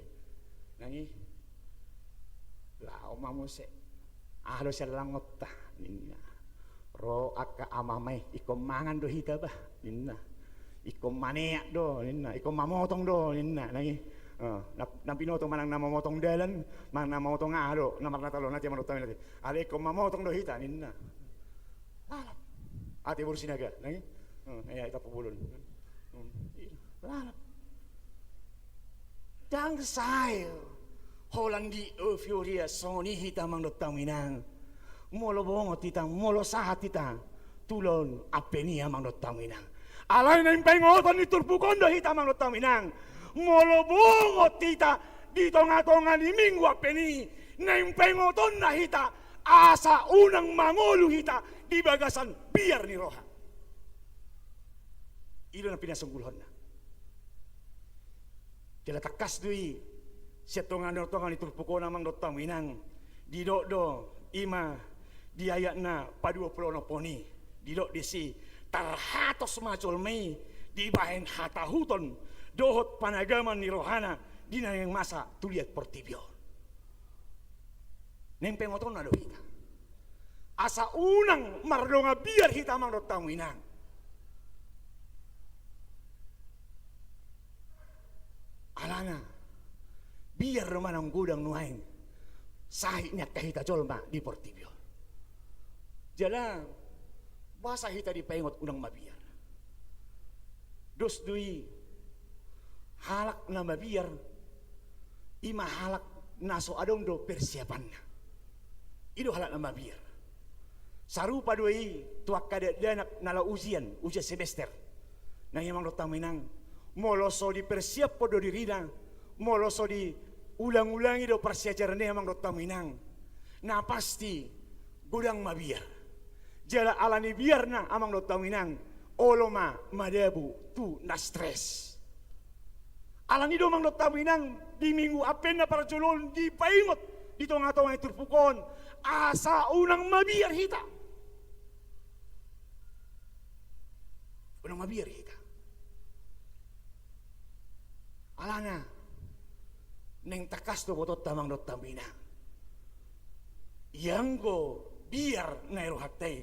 Nang i. Laho ma muse. Aha do sian langonta, ninna. Ro angka ama-ama i, ingkon mangan do hita bah, ninna. Ingkon maneat do, ninna. Ingkon mamotong do, ninna. Nang i. Eh, na, na binoto manang na mamotong dalan, manang na mamotong aha do, na marnata lo, nanti amang dohot hamu i nanti. Alai ingkon mamotong do hita, ninna. Lalap. Ate boru Sinaga, nang i? Hmm, ia, i Tampubolon. Hmm, i, lalap. Ndang sae holan di euphoria songon i hita amang dohot hamu inang. Molo bongot hita, molo sahat hita tu ulaon Advent i amang dohot hamu inang. Alai naeng paingoton ni turpuk on do hita amang dohot hamu inang. Molo bongot hita di tonga-tonga ni Minggu Advent i, naeng paingotonna hita asa unang mangolu hita di bagasan biar ni roha. I do na pinasonggulhonna. Jala tangkas do i, sian tonga-tonga ni turpuk on amang dohot hamu inang, didok do, i ma di ayat na paduapuluonomhon i, didok disi, tarhatos ma jolma i dibahen hatahuton dohot panagaman ni rohana di na naeng masa tu liat portibi on. Naeng paingotonna do hita asa unang mardongan biar hita amang dohot hamu inang. Alana biar do ma naung godang nuaeng sahit ni angka hita jolma di portibi on. Jala boasa hita dipaingot unang mabiar? Dos do i, halak na mabiar i ma halak na so adong do persiapanna. I do halak na mabiar. Sarupa do i tu angka dakdanak na laho ujian, ujian semester. Nang i amang dohot hamu inang, molo so dipersiaphon do dirina, molo so diulang-ulangi do parsiajaran i amang dohot hamu inang, na pasti godang mabiar. Jala ala ni biarna amang dohot hamu inang, olo ma madabu tu na stres. Alani do amang dohot hamu inang, di Minggu Advent na parjolo on dipaingot di tonga-tonga ni turpuk on asa unang mabiar hita. Unang mabiar hita. Alana naeng tangkas do botoonta amang dohot hamu inang. Ianggo biar na di rohanta i,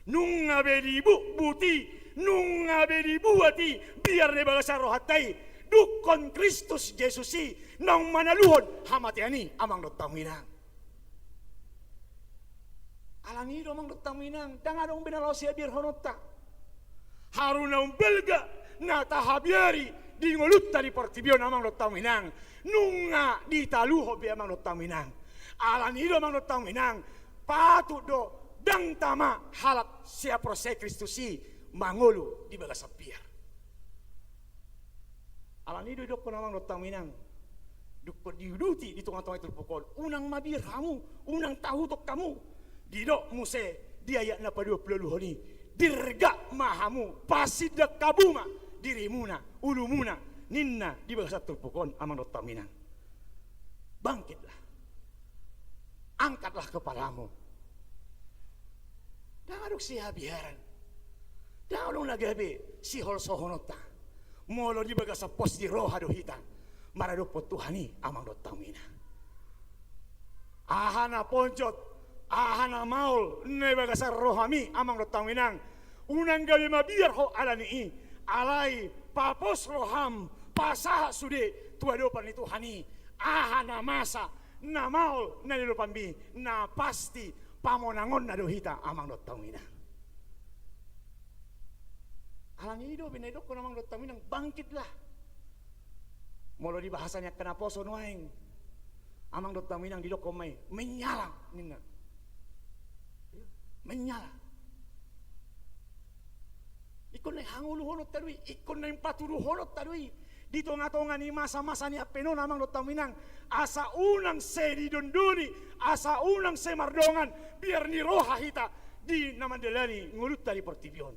nunga be dibutbut i, nunga be dibuat i biar na di bagasan rohanta i, dungkon Kristus Jesus i naung manaluhon hamatean i amang dohot hamu inang. Alani i do amang dohot hamu inang, ndang adong be na laho siabiarhononta. Haru na umbalga na tahabiari di ngolunta di portibi on amang dohot hamu inang, nunga ditaluhon be amang dohot hamu inang. Alani i do amang dohot hamu inang, patut do ndang tama halak siaporseai Kristus i mangolu di bagasan biar. Alani i do didokkon amang dohot hamu inang, dungkon diuduti di tonga-tonga ni turpuk on, unang mabiar hamu, unang tahuton hamu. Didok muse di ayat na paduapuluualuhon i, dirgak ma hamu, pasindak hamu ma dirimuna, ulumuna, ninna di bagasan turpuk on amang dohot hamu inang. Bangkitlah. Angkatlah kepalamu. Ndang adong sihabiaran. Ndang adong na gabe siholsohononta. Molo di bagasan pos ni roha do hita maradophon Tuhan i amang dohot hamu inang. Aha na ponjot, aha na maol na di bagasan rohami amang dohot hamu inang, unang gabe mabiar ho alani i. Alai papos roham, pasahat sude tu adopan ni Tuhan i aha na masa, na maol na niluluanmi, na pasti pamonangonna do hita amang dohot hamu inang. Alani i do be na didokkon amang dohot hamu inang, bangkitlah. Molo di bahasa ni angka naposo nuaeng amang dohot hamu inang, didokkon ma i, menyala ninna. Menyala. Ingkon naeng hangoluhononta do i, ingkon naeng patuduhononta do i di tonga-tonga ni masa-masa ni Advent on amang dohot hamu inang, asa unang sai didondoni, asa unang sai mardongan biar ni roha hita di na mandalani ngolunta di portibi on.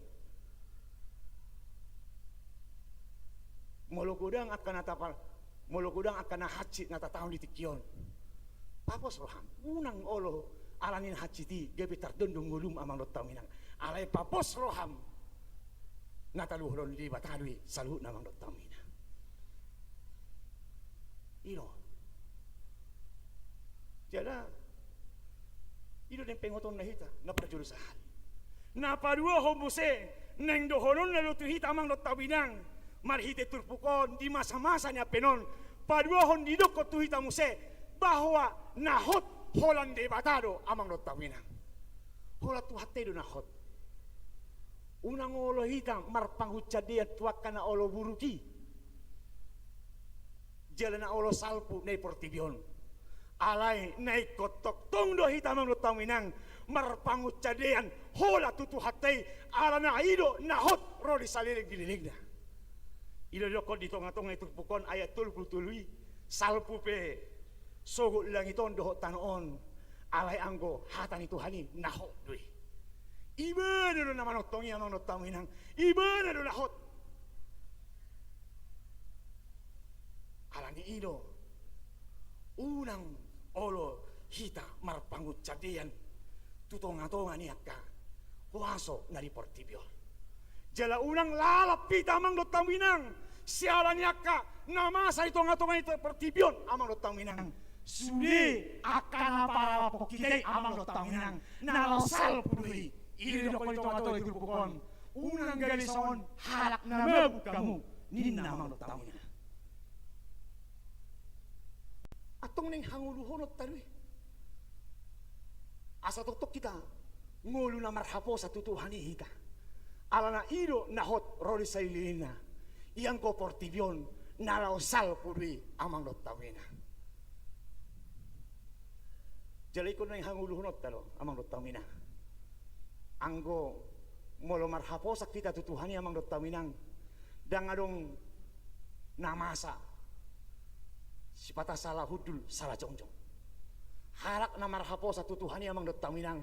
Molo godang angka na tapa, molo godang angka na hansit na tatahon di tingki on, papos roham. Unang olo alani na hansit i gabe tardondon ngolum amang dohot hamu inang. Alai papos roham, na taluhon ni Debata do i saluhutna amang dohot hamu inang. I do. Jala i do naeng paingotonna hita na parjolo sahali. Na paduahon muse naeng dohononna do tu hita amang dohot hamu inang, marhite turpuk on di masa-masa ni Advent on, Paduahon didokkon tu hita muse bahwa na hot holan Debata do, amang dohot hamu inang. Holan Tuhanta i do na hot. Unang olo hita marpangunsandean tu angka na olo buruk i jala na olo salpu na di portibi on. Alai na ingkon tongtong do hita, amang dohot hamu inang, marpangunsandean holan tu Tuhanta i, alana i do na hot ro di saleleng ni lelengna. I do didokkon di tongatonga ni turpuk on, ayat tolu pulu tolu i: Salpu pe sogot langit on dohot tano on, alai anggo hata ni Tuhan i na hot do i. Ibana do na manongtong i, amang dohot hamu inang. Ibana do na hot. Alani i do, unang olo hita marpangunsandean tu tongatonga ni angka huaso na di portibi on. Jala unang lalap hita, amang dohot hamu inang, siala ni angka na masa di tongatonga ni portibi on, amang dohot hamu inang. Sude angka na paralaphon hita i, amang dohot hamu inang, na laho salpu do i. I do didokkon di tongatonga ni turpuk on: Unang gabe songon halak na mabuk hamu, ninna, amang dohot hamu inang. Antong naeng hangoluhononta do i. Asa tongtong hita ngolu na marhaposan tu Tuhan i hita. Alana i do na hot ro di salelengna. Ianggo portibi on na laho salpu do i, amang dohot hamu inang. Jala ingkon naeng hangoluhononta do, amang dohot hamu inang. Anggo molo marhaposan hita tu Tuhan i, amang dohot hamu inang, ndang adong na masa sipata sala hundul sala jongjong. Halak na marhaposan tu Tuhan i, amang dohot hamu inang,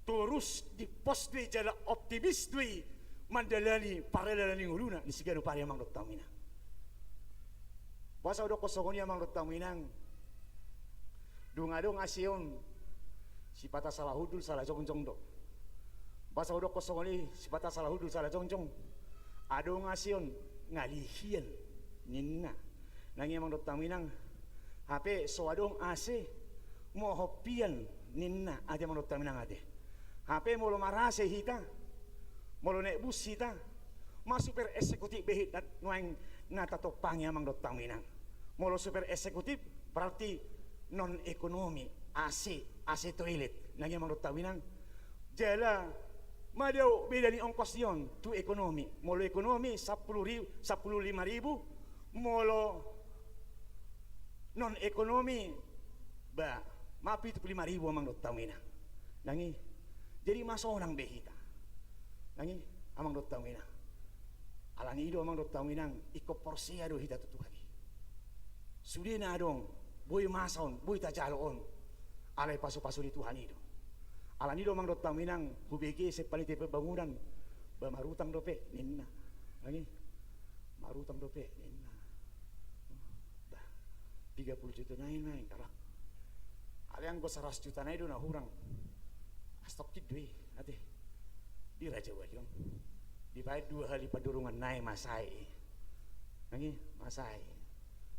torus dimpos do i jala optimis do i mandalani pardalanan ni ngoluna di siganup ari, amang dohot hamu inang. Boasa hudokkon songon i, amang dohot hamu inang? Dung adong ase on, sipata sala hundul sala jongjong do. Boasa hudokkon songon i, sipata sala hundul sala jongjong? Adong ase on, ngali hian, ninna. Nang i, amang dohot hamu inang. Hape so adong ase, mohop hian, ninna, ate, amang dohot hamu inang, ate. Hape molo marase hita, molo naek bus hita, ma super eksekutif be hita nuaeng na tatompangi, amang dohot hamu inang. Molo super eksekutif berarti non ekonomi, ase, ase toilet. Nang i, amang dohot hamu inang. Jala ma dao beda ni ongkos ni on tu ekonomi. Molo ekonomi sampulu ribu, sampulu lima ribu, molo non ekonomi, ba, ma pitu pulu lima ribu, amang dohot hamu inang. Nang i. Jadi ma sonang be hita. Nang i, amang dohot hamu inang. Alani i do, amang dohot hamu inang, ingkon porsea do hita tu Tuhan i. Sude na adong, boi masa on, boi tajalo on. Alai pasupasu ni Tuhan i do. Alani i do, amang dohot hamu inang, hubege sian panitia pembangunan, ba, marutang dope, ninna. Nang i. Marutang dope, ninna. Bah, tiga puluh juta nai, nai, kalah. Alai anggo saratus juta nai do na hurang. Astokkin do i, ate. Di Raja Wali on. Dibaen dua hali pandorongan nai, masa i. Nang i, masa i.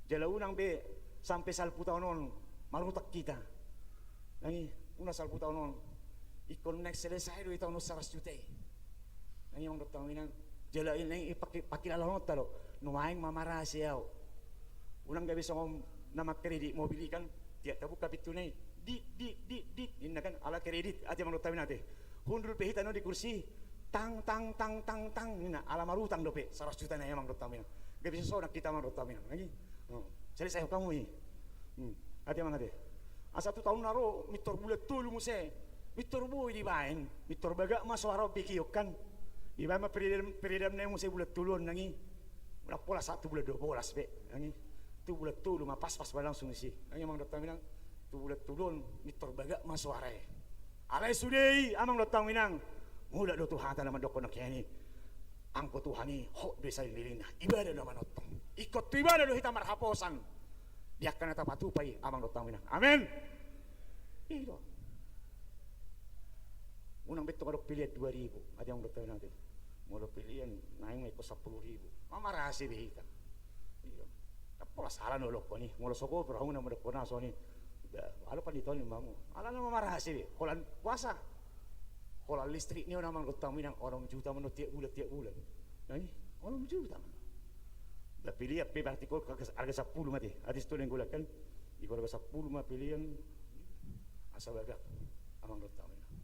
Jala unang be sampe salpu taon on marutang hita. Nang i, unang salpu taon on. Ingkon naeng selesai do i taon on saratus juta i. Nang i, amang dohot hamu inang. Jala i nang i paki-, pakilalahononta do. Nuaeng ma marase au. Unang gabe songon na mangkredit mobil i kan. Tiap tabuka pintuna i, dit, dit, dit, dit, ninna kan, ala kredit, ate, amang dohot hamu inang, ate. Hundul pe hita on di kursi, tang, tang, tang, tang, tang, ninna, ala marutang dope, saratus juta nai, amang dohot hamu inang. Gabe sonang hita, amang dohot hamu inang, nang i. Oh, selesai hamu i. Hmm. Ate, amang, ate. Asa tu taon na ro, mintor bulan tolu muse. Mintor boi dibaen, mintor bagak ma so ro bekeon kan. Dibaen ma peredam, peredam nai muse bulan tolu on, nang i. Bulan polas, tu bulan dua polas be, nang i. Tu bulan tolu ma paspas ma langsung disi. Nang i, amang dohot hamu inang, tu bulan tolu on mintor bagak ma so ro i. Alai sude i, amang dohot hamu inang, mulak do tu hata na mandokkon nangkin i. Anggo Tuhan i hot do i saleleng ni lelengna. Ibana do na manongtong. Ingkon tu ibana do hita marhaposan. Di angka na tapatupa i, amang dohot hamu inang. Amen. I do. Unang be tong adong pilihan dua ribu, ate, amang dohot hamu inang, ate. Molo pilihan naeng ma ingkon sampulu ribu. Ma marase be hita. I do. Ndang pola sala na hudokkon i. Molo so gopur hamu na mandokkon na songon i, ba, ala pandita on, imammu. Alana ma marase be. Holan puasa. Holan listrik ni on, amang dohot hamu inang, onom juta ma on tiap bulan, tiap bulan. Nang i, onom juta ma on. Lah pelean pe berarti ho arga, arga sampulu ma te. Atis tu denggolan kan. Di ho arga sampulu ma pelean. Asa bagak amang dohot hamu inang.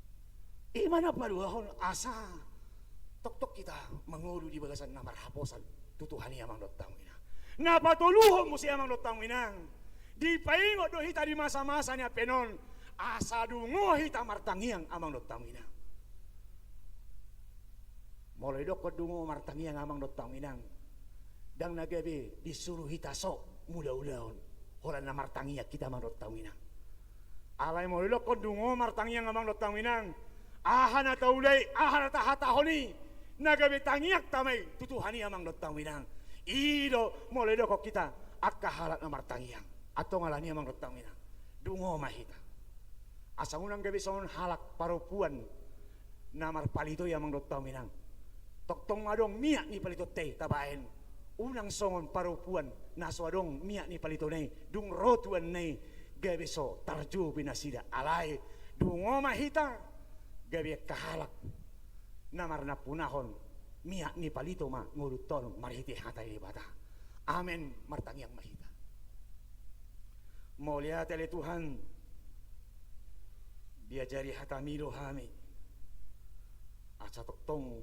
I ma na paduahon asa tongtong hita mangolu di bagasan na marhaposan tu Tuhan i amang dohot hamu inang. Na patoluhon muse amang dohot hamu inang. Dipaingot do hita di masa-masa ni ampen on. Asa dungo hita martangiang amang dohot hamu inang. Molo didokkon dungo martangiang amang dohot hamu inang, ndang na gabe disuru hita so mula-ulaon, holan na martangiang hita amang dohot hamu inang. Alai molo didokkon dungo martangiang amang dohot hamu inang, aha na taula i, aha na tahatahon i, na gabe tangiangta ma i tu Tuhan i amang dohot hamu inang. I do molo didokkon hita angka halak na martangiang. Antong alani amang dohot hamu inang, dungo ma hita. Asa unang gabe songon halak parompuan na marpalito i amang dohot hamu inang. Tongtong ma adong miak ni palitonta i tabaen. Unang songon parompuan na so adong miak ni palitona i, dung ro tuanna i gabe so tarjo be nasida. Alai dungo ma hita gabe angka halak na marnampunahon miak ni palito ma ngolunta on marhite hata ni Debata. Amen. Martangiang ma hita. Mauliate ale Tuhan, diajari hataMi do hami asa tongtong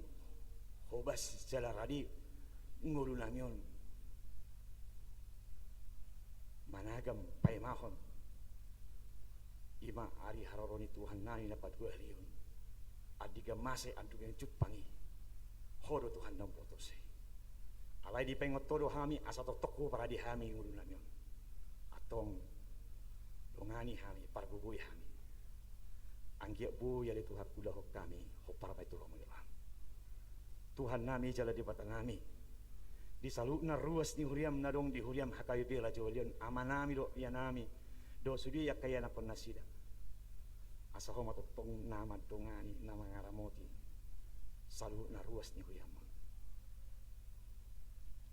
hobas jala rade ngolunami on managam paimahon. I ma ari haroro ni Tuhannami na paduahali on. Andigan masa i, andigan jumpang i, Ho do Tuhan na umboto i. Alai dipaingot Ho do hami asa tongtong huparade hami ngolunami on. Antong dongani hami, pargogoi hami. Anggiat boi ale Tuhan huulahon hami hombar ma i tu lomo ni rohaM. Tuhannami jala Debatanami, di saluhutna ruas ni huriaM na adong di huriaM H K B P Lajoli on, amanami dohot ianami dohot sude angka ianakhon nasida, asa Ho ma tongtong na mandongani, na mangaramoti saluhutna ruas ni huriaM on.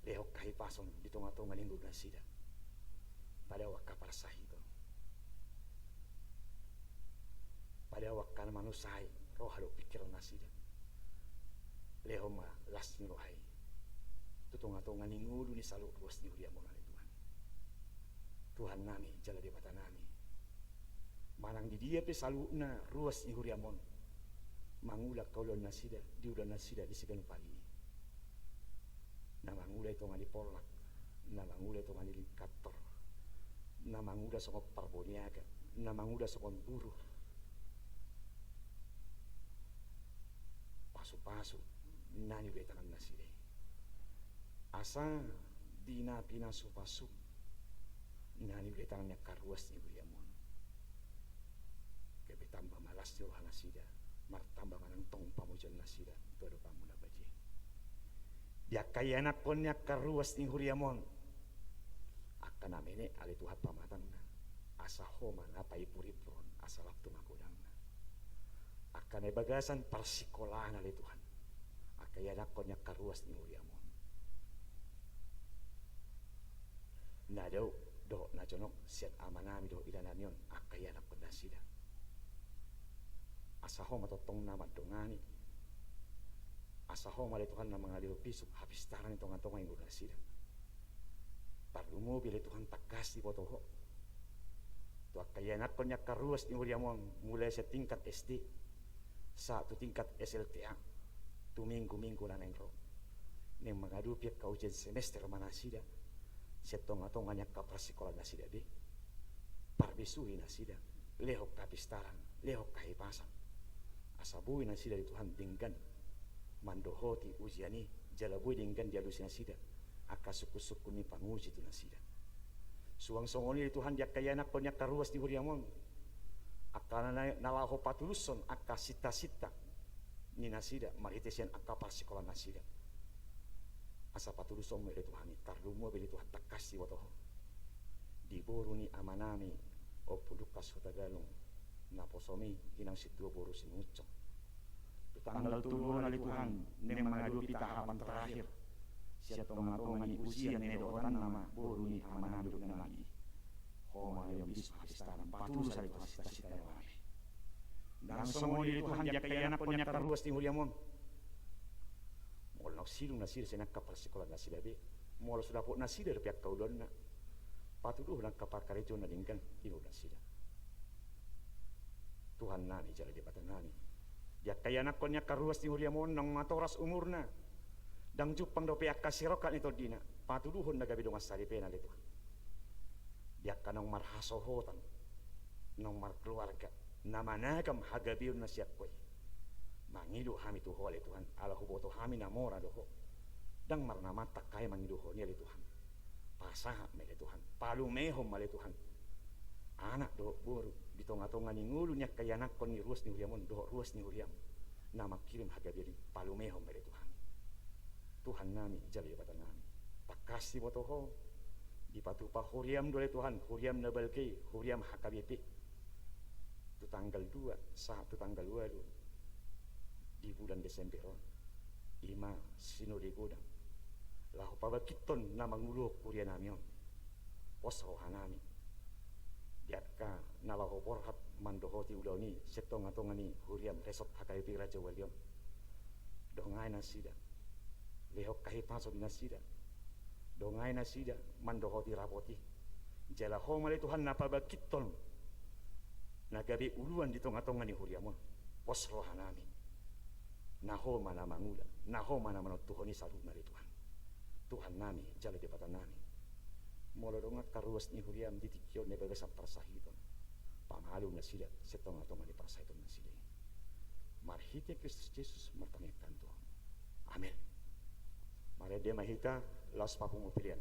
Lehon hahipason di tonga-tonga ni ngolu nasida. Padao angka parsahiton. Padao angka na manusai roha dohot pingkiran nasida. Lehon ma las ni roha i tu tonga-tonga ni ngolu ni saluhut ruas ni huriaM on ale Tuhan. Tuhannami jala Debatanami, manang di dia pe saluhutna ruas ni huriaM on mangula angka ulaon nasida, di ulaon nasida di siganup ari i. Na mangula i tonga ni pollak, na mangula i tonga ni lingkantor, na mangula songon parboniaga, na mangula songon buruh. Pasu-pasu na niula i tangan nasida i. Asa di na pinasu-pasu na niula i tangan ni angka ruas ni huriaM on, gabe tamba ma las ni roha nasida, martamba ma nang tong pamujion nasida tu adopanMu na badia i. Di angka ianakhon ni angka ruas ni huriaM on, angka na menek ale Tuhan pamatangna, asa Ho ma na paipur-ipuron asa lam tu magodangna. Angka na di bagasan parsikolaan ale Tuhan, angka ianakhon ni angka ruas ni huriaM on, na dao dohot na jonok sian amanami dohot inanami on, angka ianakhon nasida. Asa Ho ma tongtong na mandongani, asa Ho ma ale Tuhan na mangalehon bisuk hapistaran di tonga-tonga ni ngolu nasida. Tarlumobi ale Tuhan tangkas diboto Ho tu angka ianakhon ni angka ruas ni huriaM on, mulai sian tingkat S D sahat tu tingkat S L T A, tu minggu-minggu na naeng ro. Naeng mangadopi angka ujian semester ma nasida sian tonga-tonga ni angka parsikolaan nasida be. Parbisuhi nasida, lehon hapistaran, lehon hahipasan, asa boi nasida ale Tuhan denggan mandohoti ujian i, jala boi denggan dialusi nasida angka sungkun-sungkun ni panguji tu nasida. Suang songon i ale Tuhan di angka ianakhon ni angka ruas ni huriaM on, angka na, na laho patulushon angka sinta-sinta ni nasida marhite sian angka parsikolaan nasida. Asa patulushon ma i ale Tuhan i, tarlumobi ale Tuhan tangkas diboto Ho di boru ni amanami Ompu Lukas Hutagalung, naposoMi inang sintua boru Simangunsong. Tu tanggal tolu on ale Tuhan naeng mangadopi tahapan terakhir sian tonga-tonga ni ujian na nidohotanna ma boru ni amanami dohot inanami i. Ho ma lehon bisuk hapistaran, patulus ale Tuhan sinta-sinta ni rohami. Ndang songon i ale Tuhan di angka ianakhon ni angka ruas ni huriaM on, molo naung sidung nasida sian angka parsikolaan nasida be, Molo so dapot nasida dope angka ulaonna, patuduhon angka parkarejoonna denggan, tiur nasida. Tuhan nami jala Debata nami, di angka ianakhon ni angka ruas ni huriam on naung matoras umurna, ndang jumpang dope angka sirongkap ni tondina, patuduhon na gabe dongan salipena ale Tuhan. Di angka naung marhasohotan, naung markeluarga, na managam hagabeonna sian Ho i, mangido hami tu Ho ale Tuhan, ala huboto hami na mora do Ho. Ndang marnamanta angka i mangido Ho i ale Tuhan. Pasahat ma i ale Tuhan, palumehon ma ale Tuhan anak dohot boru di tongatonga ni ngolu ni angka ianakhon ni ruas ni huriam on dohot ruas ni huriam na mangkirim hagabeon i, palumehon ma i ale Tuhan. Tuhan nami jala Debata nami, tangkas diboto Ho, dipatupa huriam do ale Tuhan, huriam na balga i, huriam H K B P, tu tanggal dua sahat tu tanggal ualu di bulan Desember on, i ma sinode godang laho pabangkithon na manguluhon huria nami on. Pos roha nami di angka na laho borhat mandohoti ulaon i sian tongatonga ni huriam Resort H K B P Rajawali on. Dongai nasida, lehon hahipason di nasida, dongai nasida mandohoti rapot i. Jala Ho ma ale Tuhan na pabangkithon na gabe uluan di tongatonga ni huriam on. Pos roha nami, na Ho ma na mangula, na Ho ma na manontuhon i saluhutna ale Tuhan. Tuhan nami jala Debata nami, molo adong angka ruas ni huriam di tingki on na di bagasan parsahiton, pamalum nasida sian tongatonga ni parsahiton nasida i. Marhite Kristus Jesus martangiang hami tu Ho. Amen. Marende ma hita, laos papungu pelean.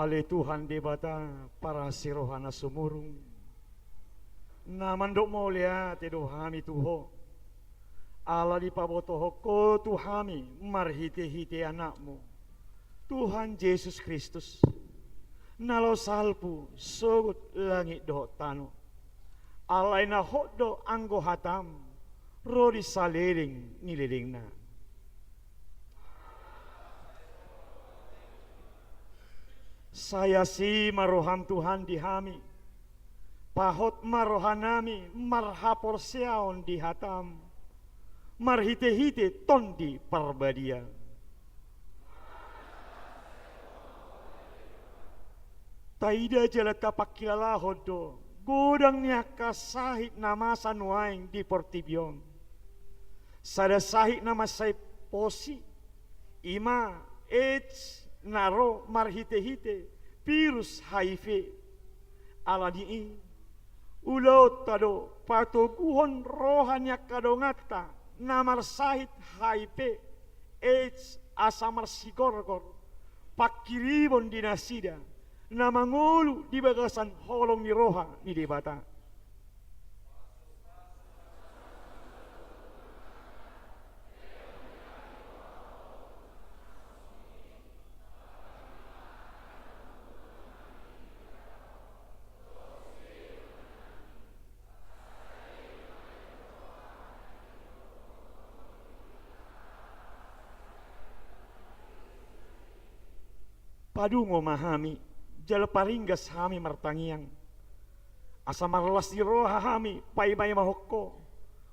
Ale Tuhan Debata, parasi roha na sumurung, na mandok mauliate do hami tu Ho, ala dipabotohon Ho tu hami marhitehite Anakmu, Tuhan Jesus Kristus, na laho salpu sogot langit dohot tano. Alai na hot do anggo hataM ro di saleleng ni lelengna. Sai asi ma rohaM, Tuhan, di hami. Pahot ma rohanami marhaporseaon di hataM marhitehite Tondi Parbadia. Taida jala tapangkilalahon do godang ni angka sahit na masa nuaeng di portibi on. Sada sahit na mansai posi, i ma AIDS na ro marhitehite virus HIV. Alani i, ulaonta do patoguhon roha ni angka donganta na marsahit HIV, AIDS, asa marsigorgor pangkirimon di nasida na mangolu di bagasan holong ni roha ni Debata. Padungo ma hami, jala paringgas hami martangiang, asa marlas ni roha hami paimaimahon Ho,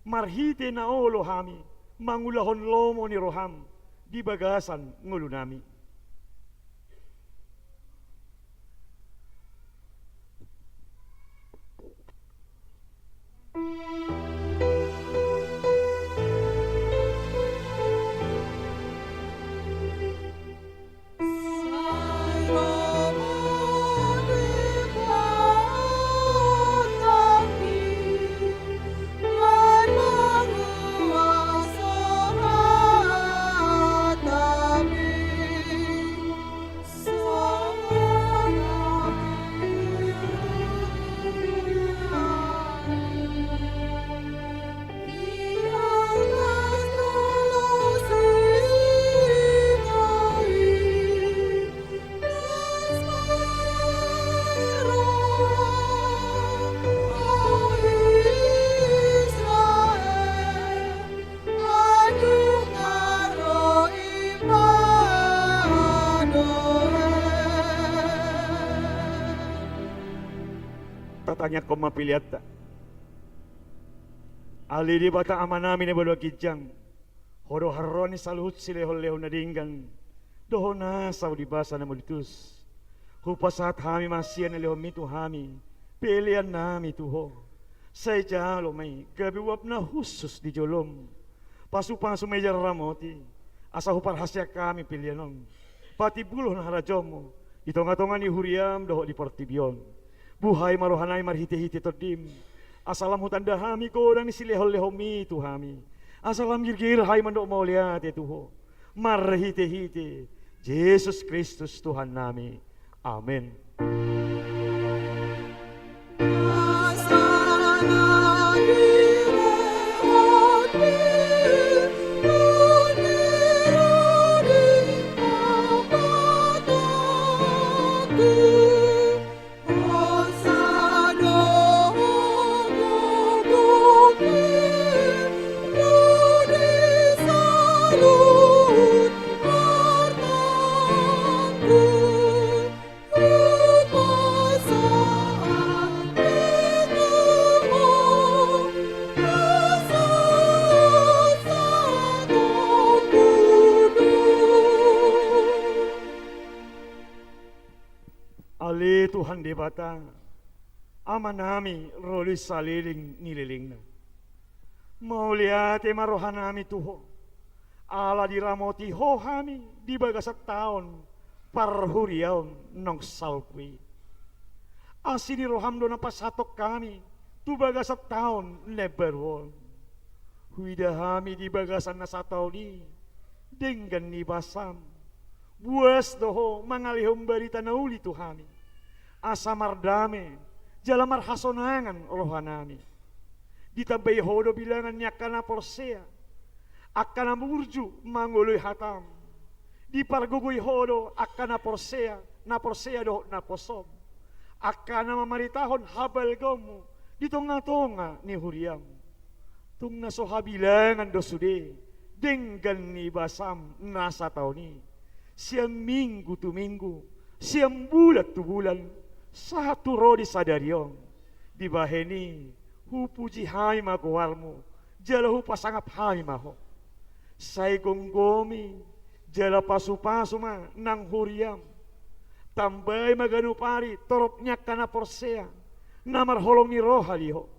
marhite na olo hami mangulahon lomo ni rohaM di bagasan ngolunami. Tatangiangkon ma peleanta. Ale Debata Amanami na balu ginjang, Ho do haroroan ni saluhut silehonlehon na denggan dohot na saur di basa na mauliutus. Hupasahat hami ma sian na nilehonMi tu hami peleannami tu Ho. Sai jalo ma i gabe uap na hushus di joloM. Pasupasu ma i jala ramoti, asa huparhaseang hami pelean on patimbulhon harajaonMu di tongatonga ni huriaM dohot di portibi on. Buhai ma rohanami marhitehite TondiM, asa lam hutanda hami godang ni silehonlehonMi tu hami, asa lam girgir hami mandok mauliate tu Ho, marhitehite Jesus Kristus Tuhannami. Amen. Ale Tuhan Debata, Amanami ro di saleleng ni lelengna. Mauliate ma rohanami tu Ho, ala diramoti Ho hami di bagasan taon parhuriaon naung salpu i. Asi ni rohaM do na pasahathon hami tu bagasan taon na imbaru on. Huida hami di bagasan na sataon i denggan ni basaM, Buas do Ho mangalehon barita na uli tu hami, asa mardame jala marhasonangan rohanami. Ditambai Ho do bilangan ni angka na porsea, angka na burju mangoloi hataM. Dipargogoi Ho do angka na porsea, na porsea dohot naposoM, angka na mamaritahon habalgaonMu di tongatonga ni huriaM. Tung na so habilangan do sude denggan ni basaM na sataon i, sian minggu tu minggu, sian bulan tu bulan, sahat tu ro di sadari on. Dibahen i hupuji hami ma goarMu, jala hupasangap hami ma Ho. Sai gomgomi jala pasupasu ma nang huriaM. Tambai ma ganup ari torop ni angka na porsea na marholong ni roha di Ho.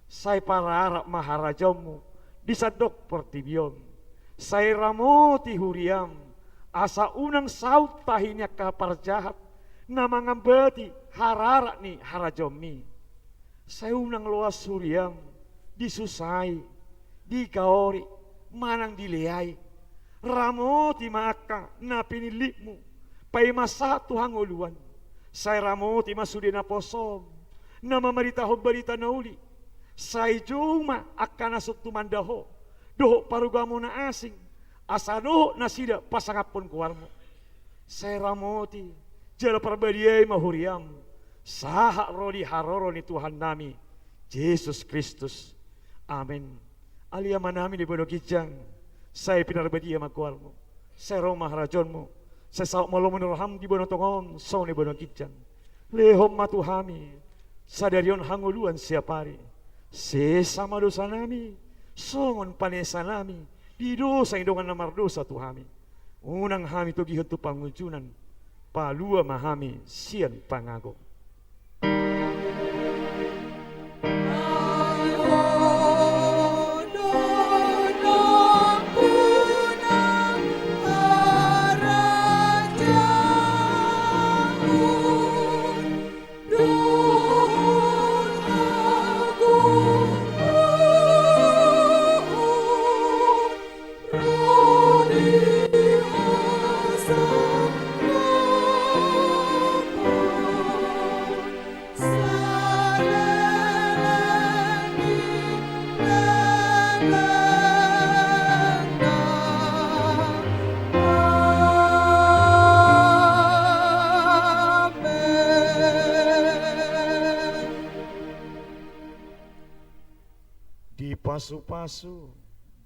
Sai pararat ma harajaonMu di sandok portibi on. Sai ramoti huriaM, asa unang saut tahi ni angka parjahat na mangambati hararat ni harajaonMi. Sai unang loas huriaM disusai, digaori, manang dileai. Ramoti ma angka na pinillitMu paima sahat tu hangoluan. Sai ramoti ma sude naposoM na mamaritahon barita na uli. Sai jou ma angka na so tumanda Ho dohot parugamo na asing, asa dohot nasida pasangaphon goarMu. Sai ramoti jala parbadiai ma huriaM sahat ro di haroro ni Tuhannami Jesus Kristus. Amen. Ale Amanami di banua ginjang, sai pinarbadia ma goarMu. Sai ro ma harajaonMu. Sai saut ma lomo ni rohaM di banua tonga on songon i banua ginjang. Lehon ma tu hami sadari on hangoluan siapari. Sesa ma dosanami songon panesanami di dosa ni dongan na mardosa tu hami. Unang hami togihon tu pangunjunan. Palua ma hami sian pangago. Dipasupasu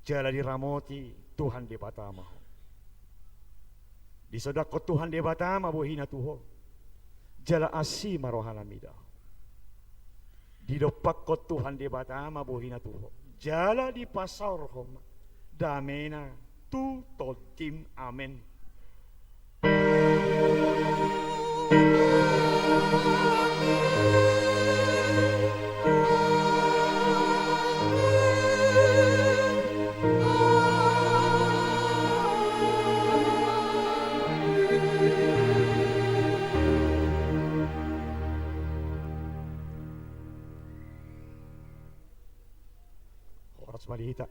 jala diramoti Tuhan Debata ma ho. Disondangkon Tuhan Debata ma bohina tu ho, jala asi ma rohana mida ho. Didompakkon Tuhan Debata ma bohina tu ho, jala dipasaor ho ma damena tu tondim. Amen. Horas ma di hita.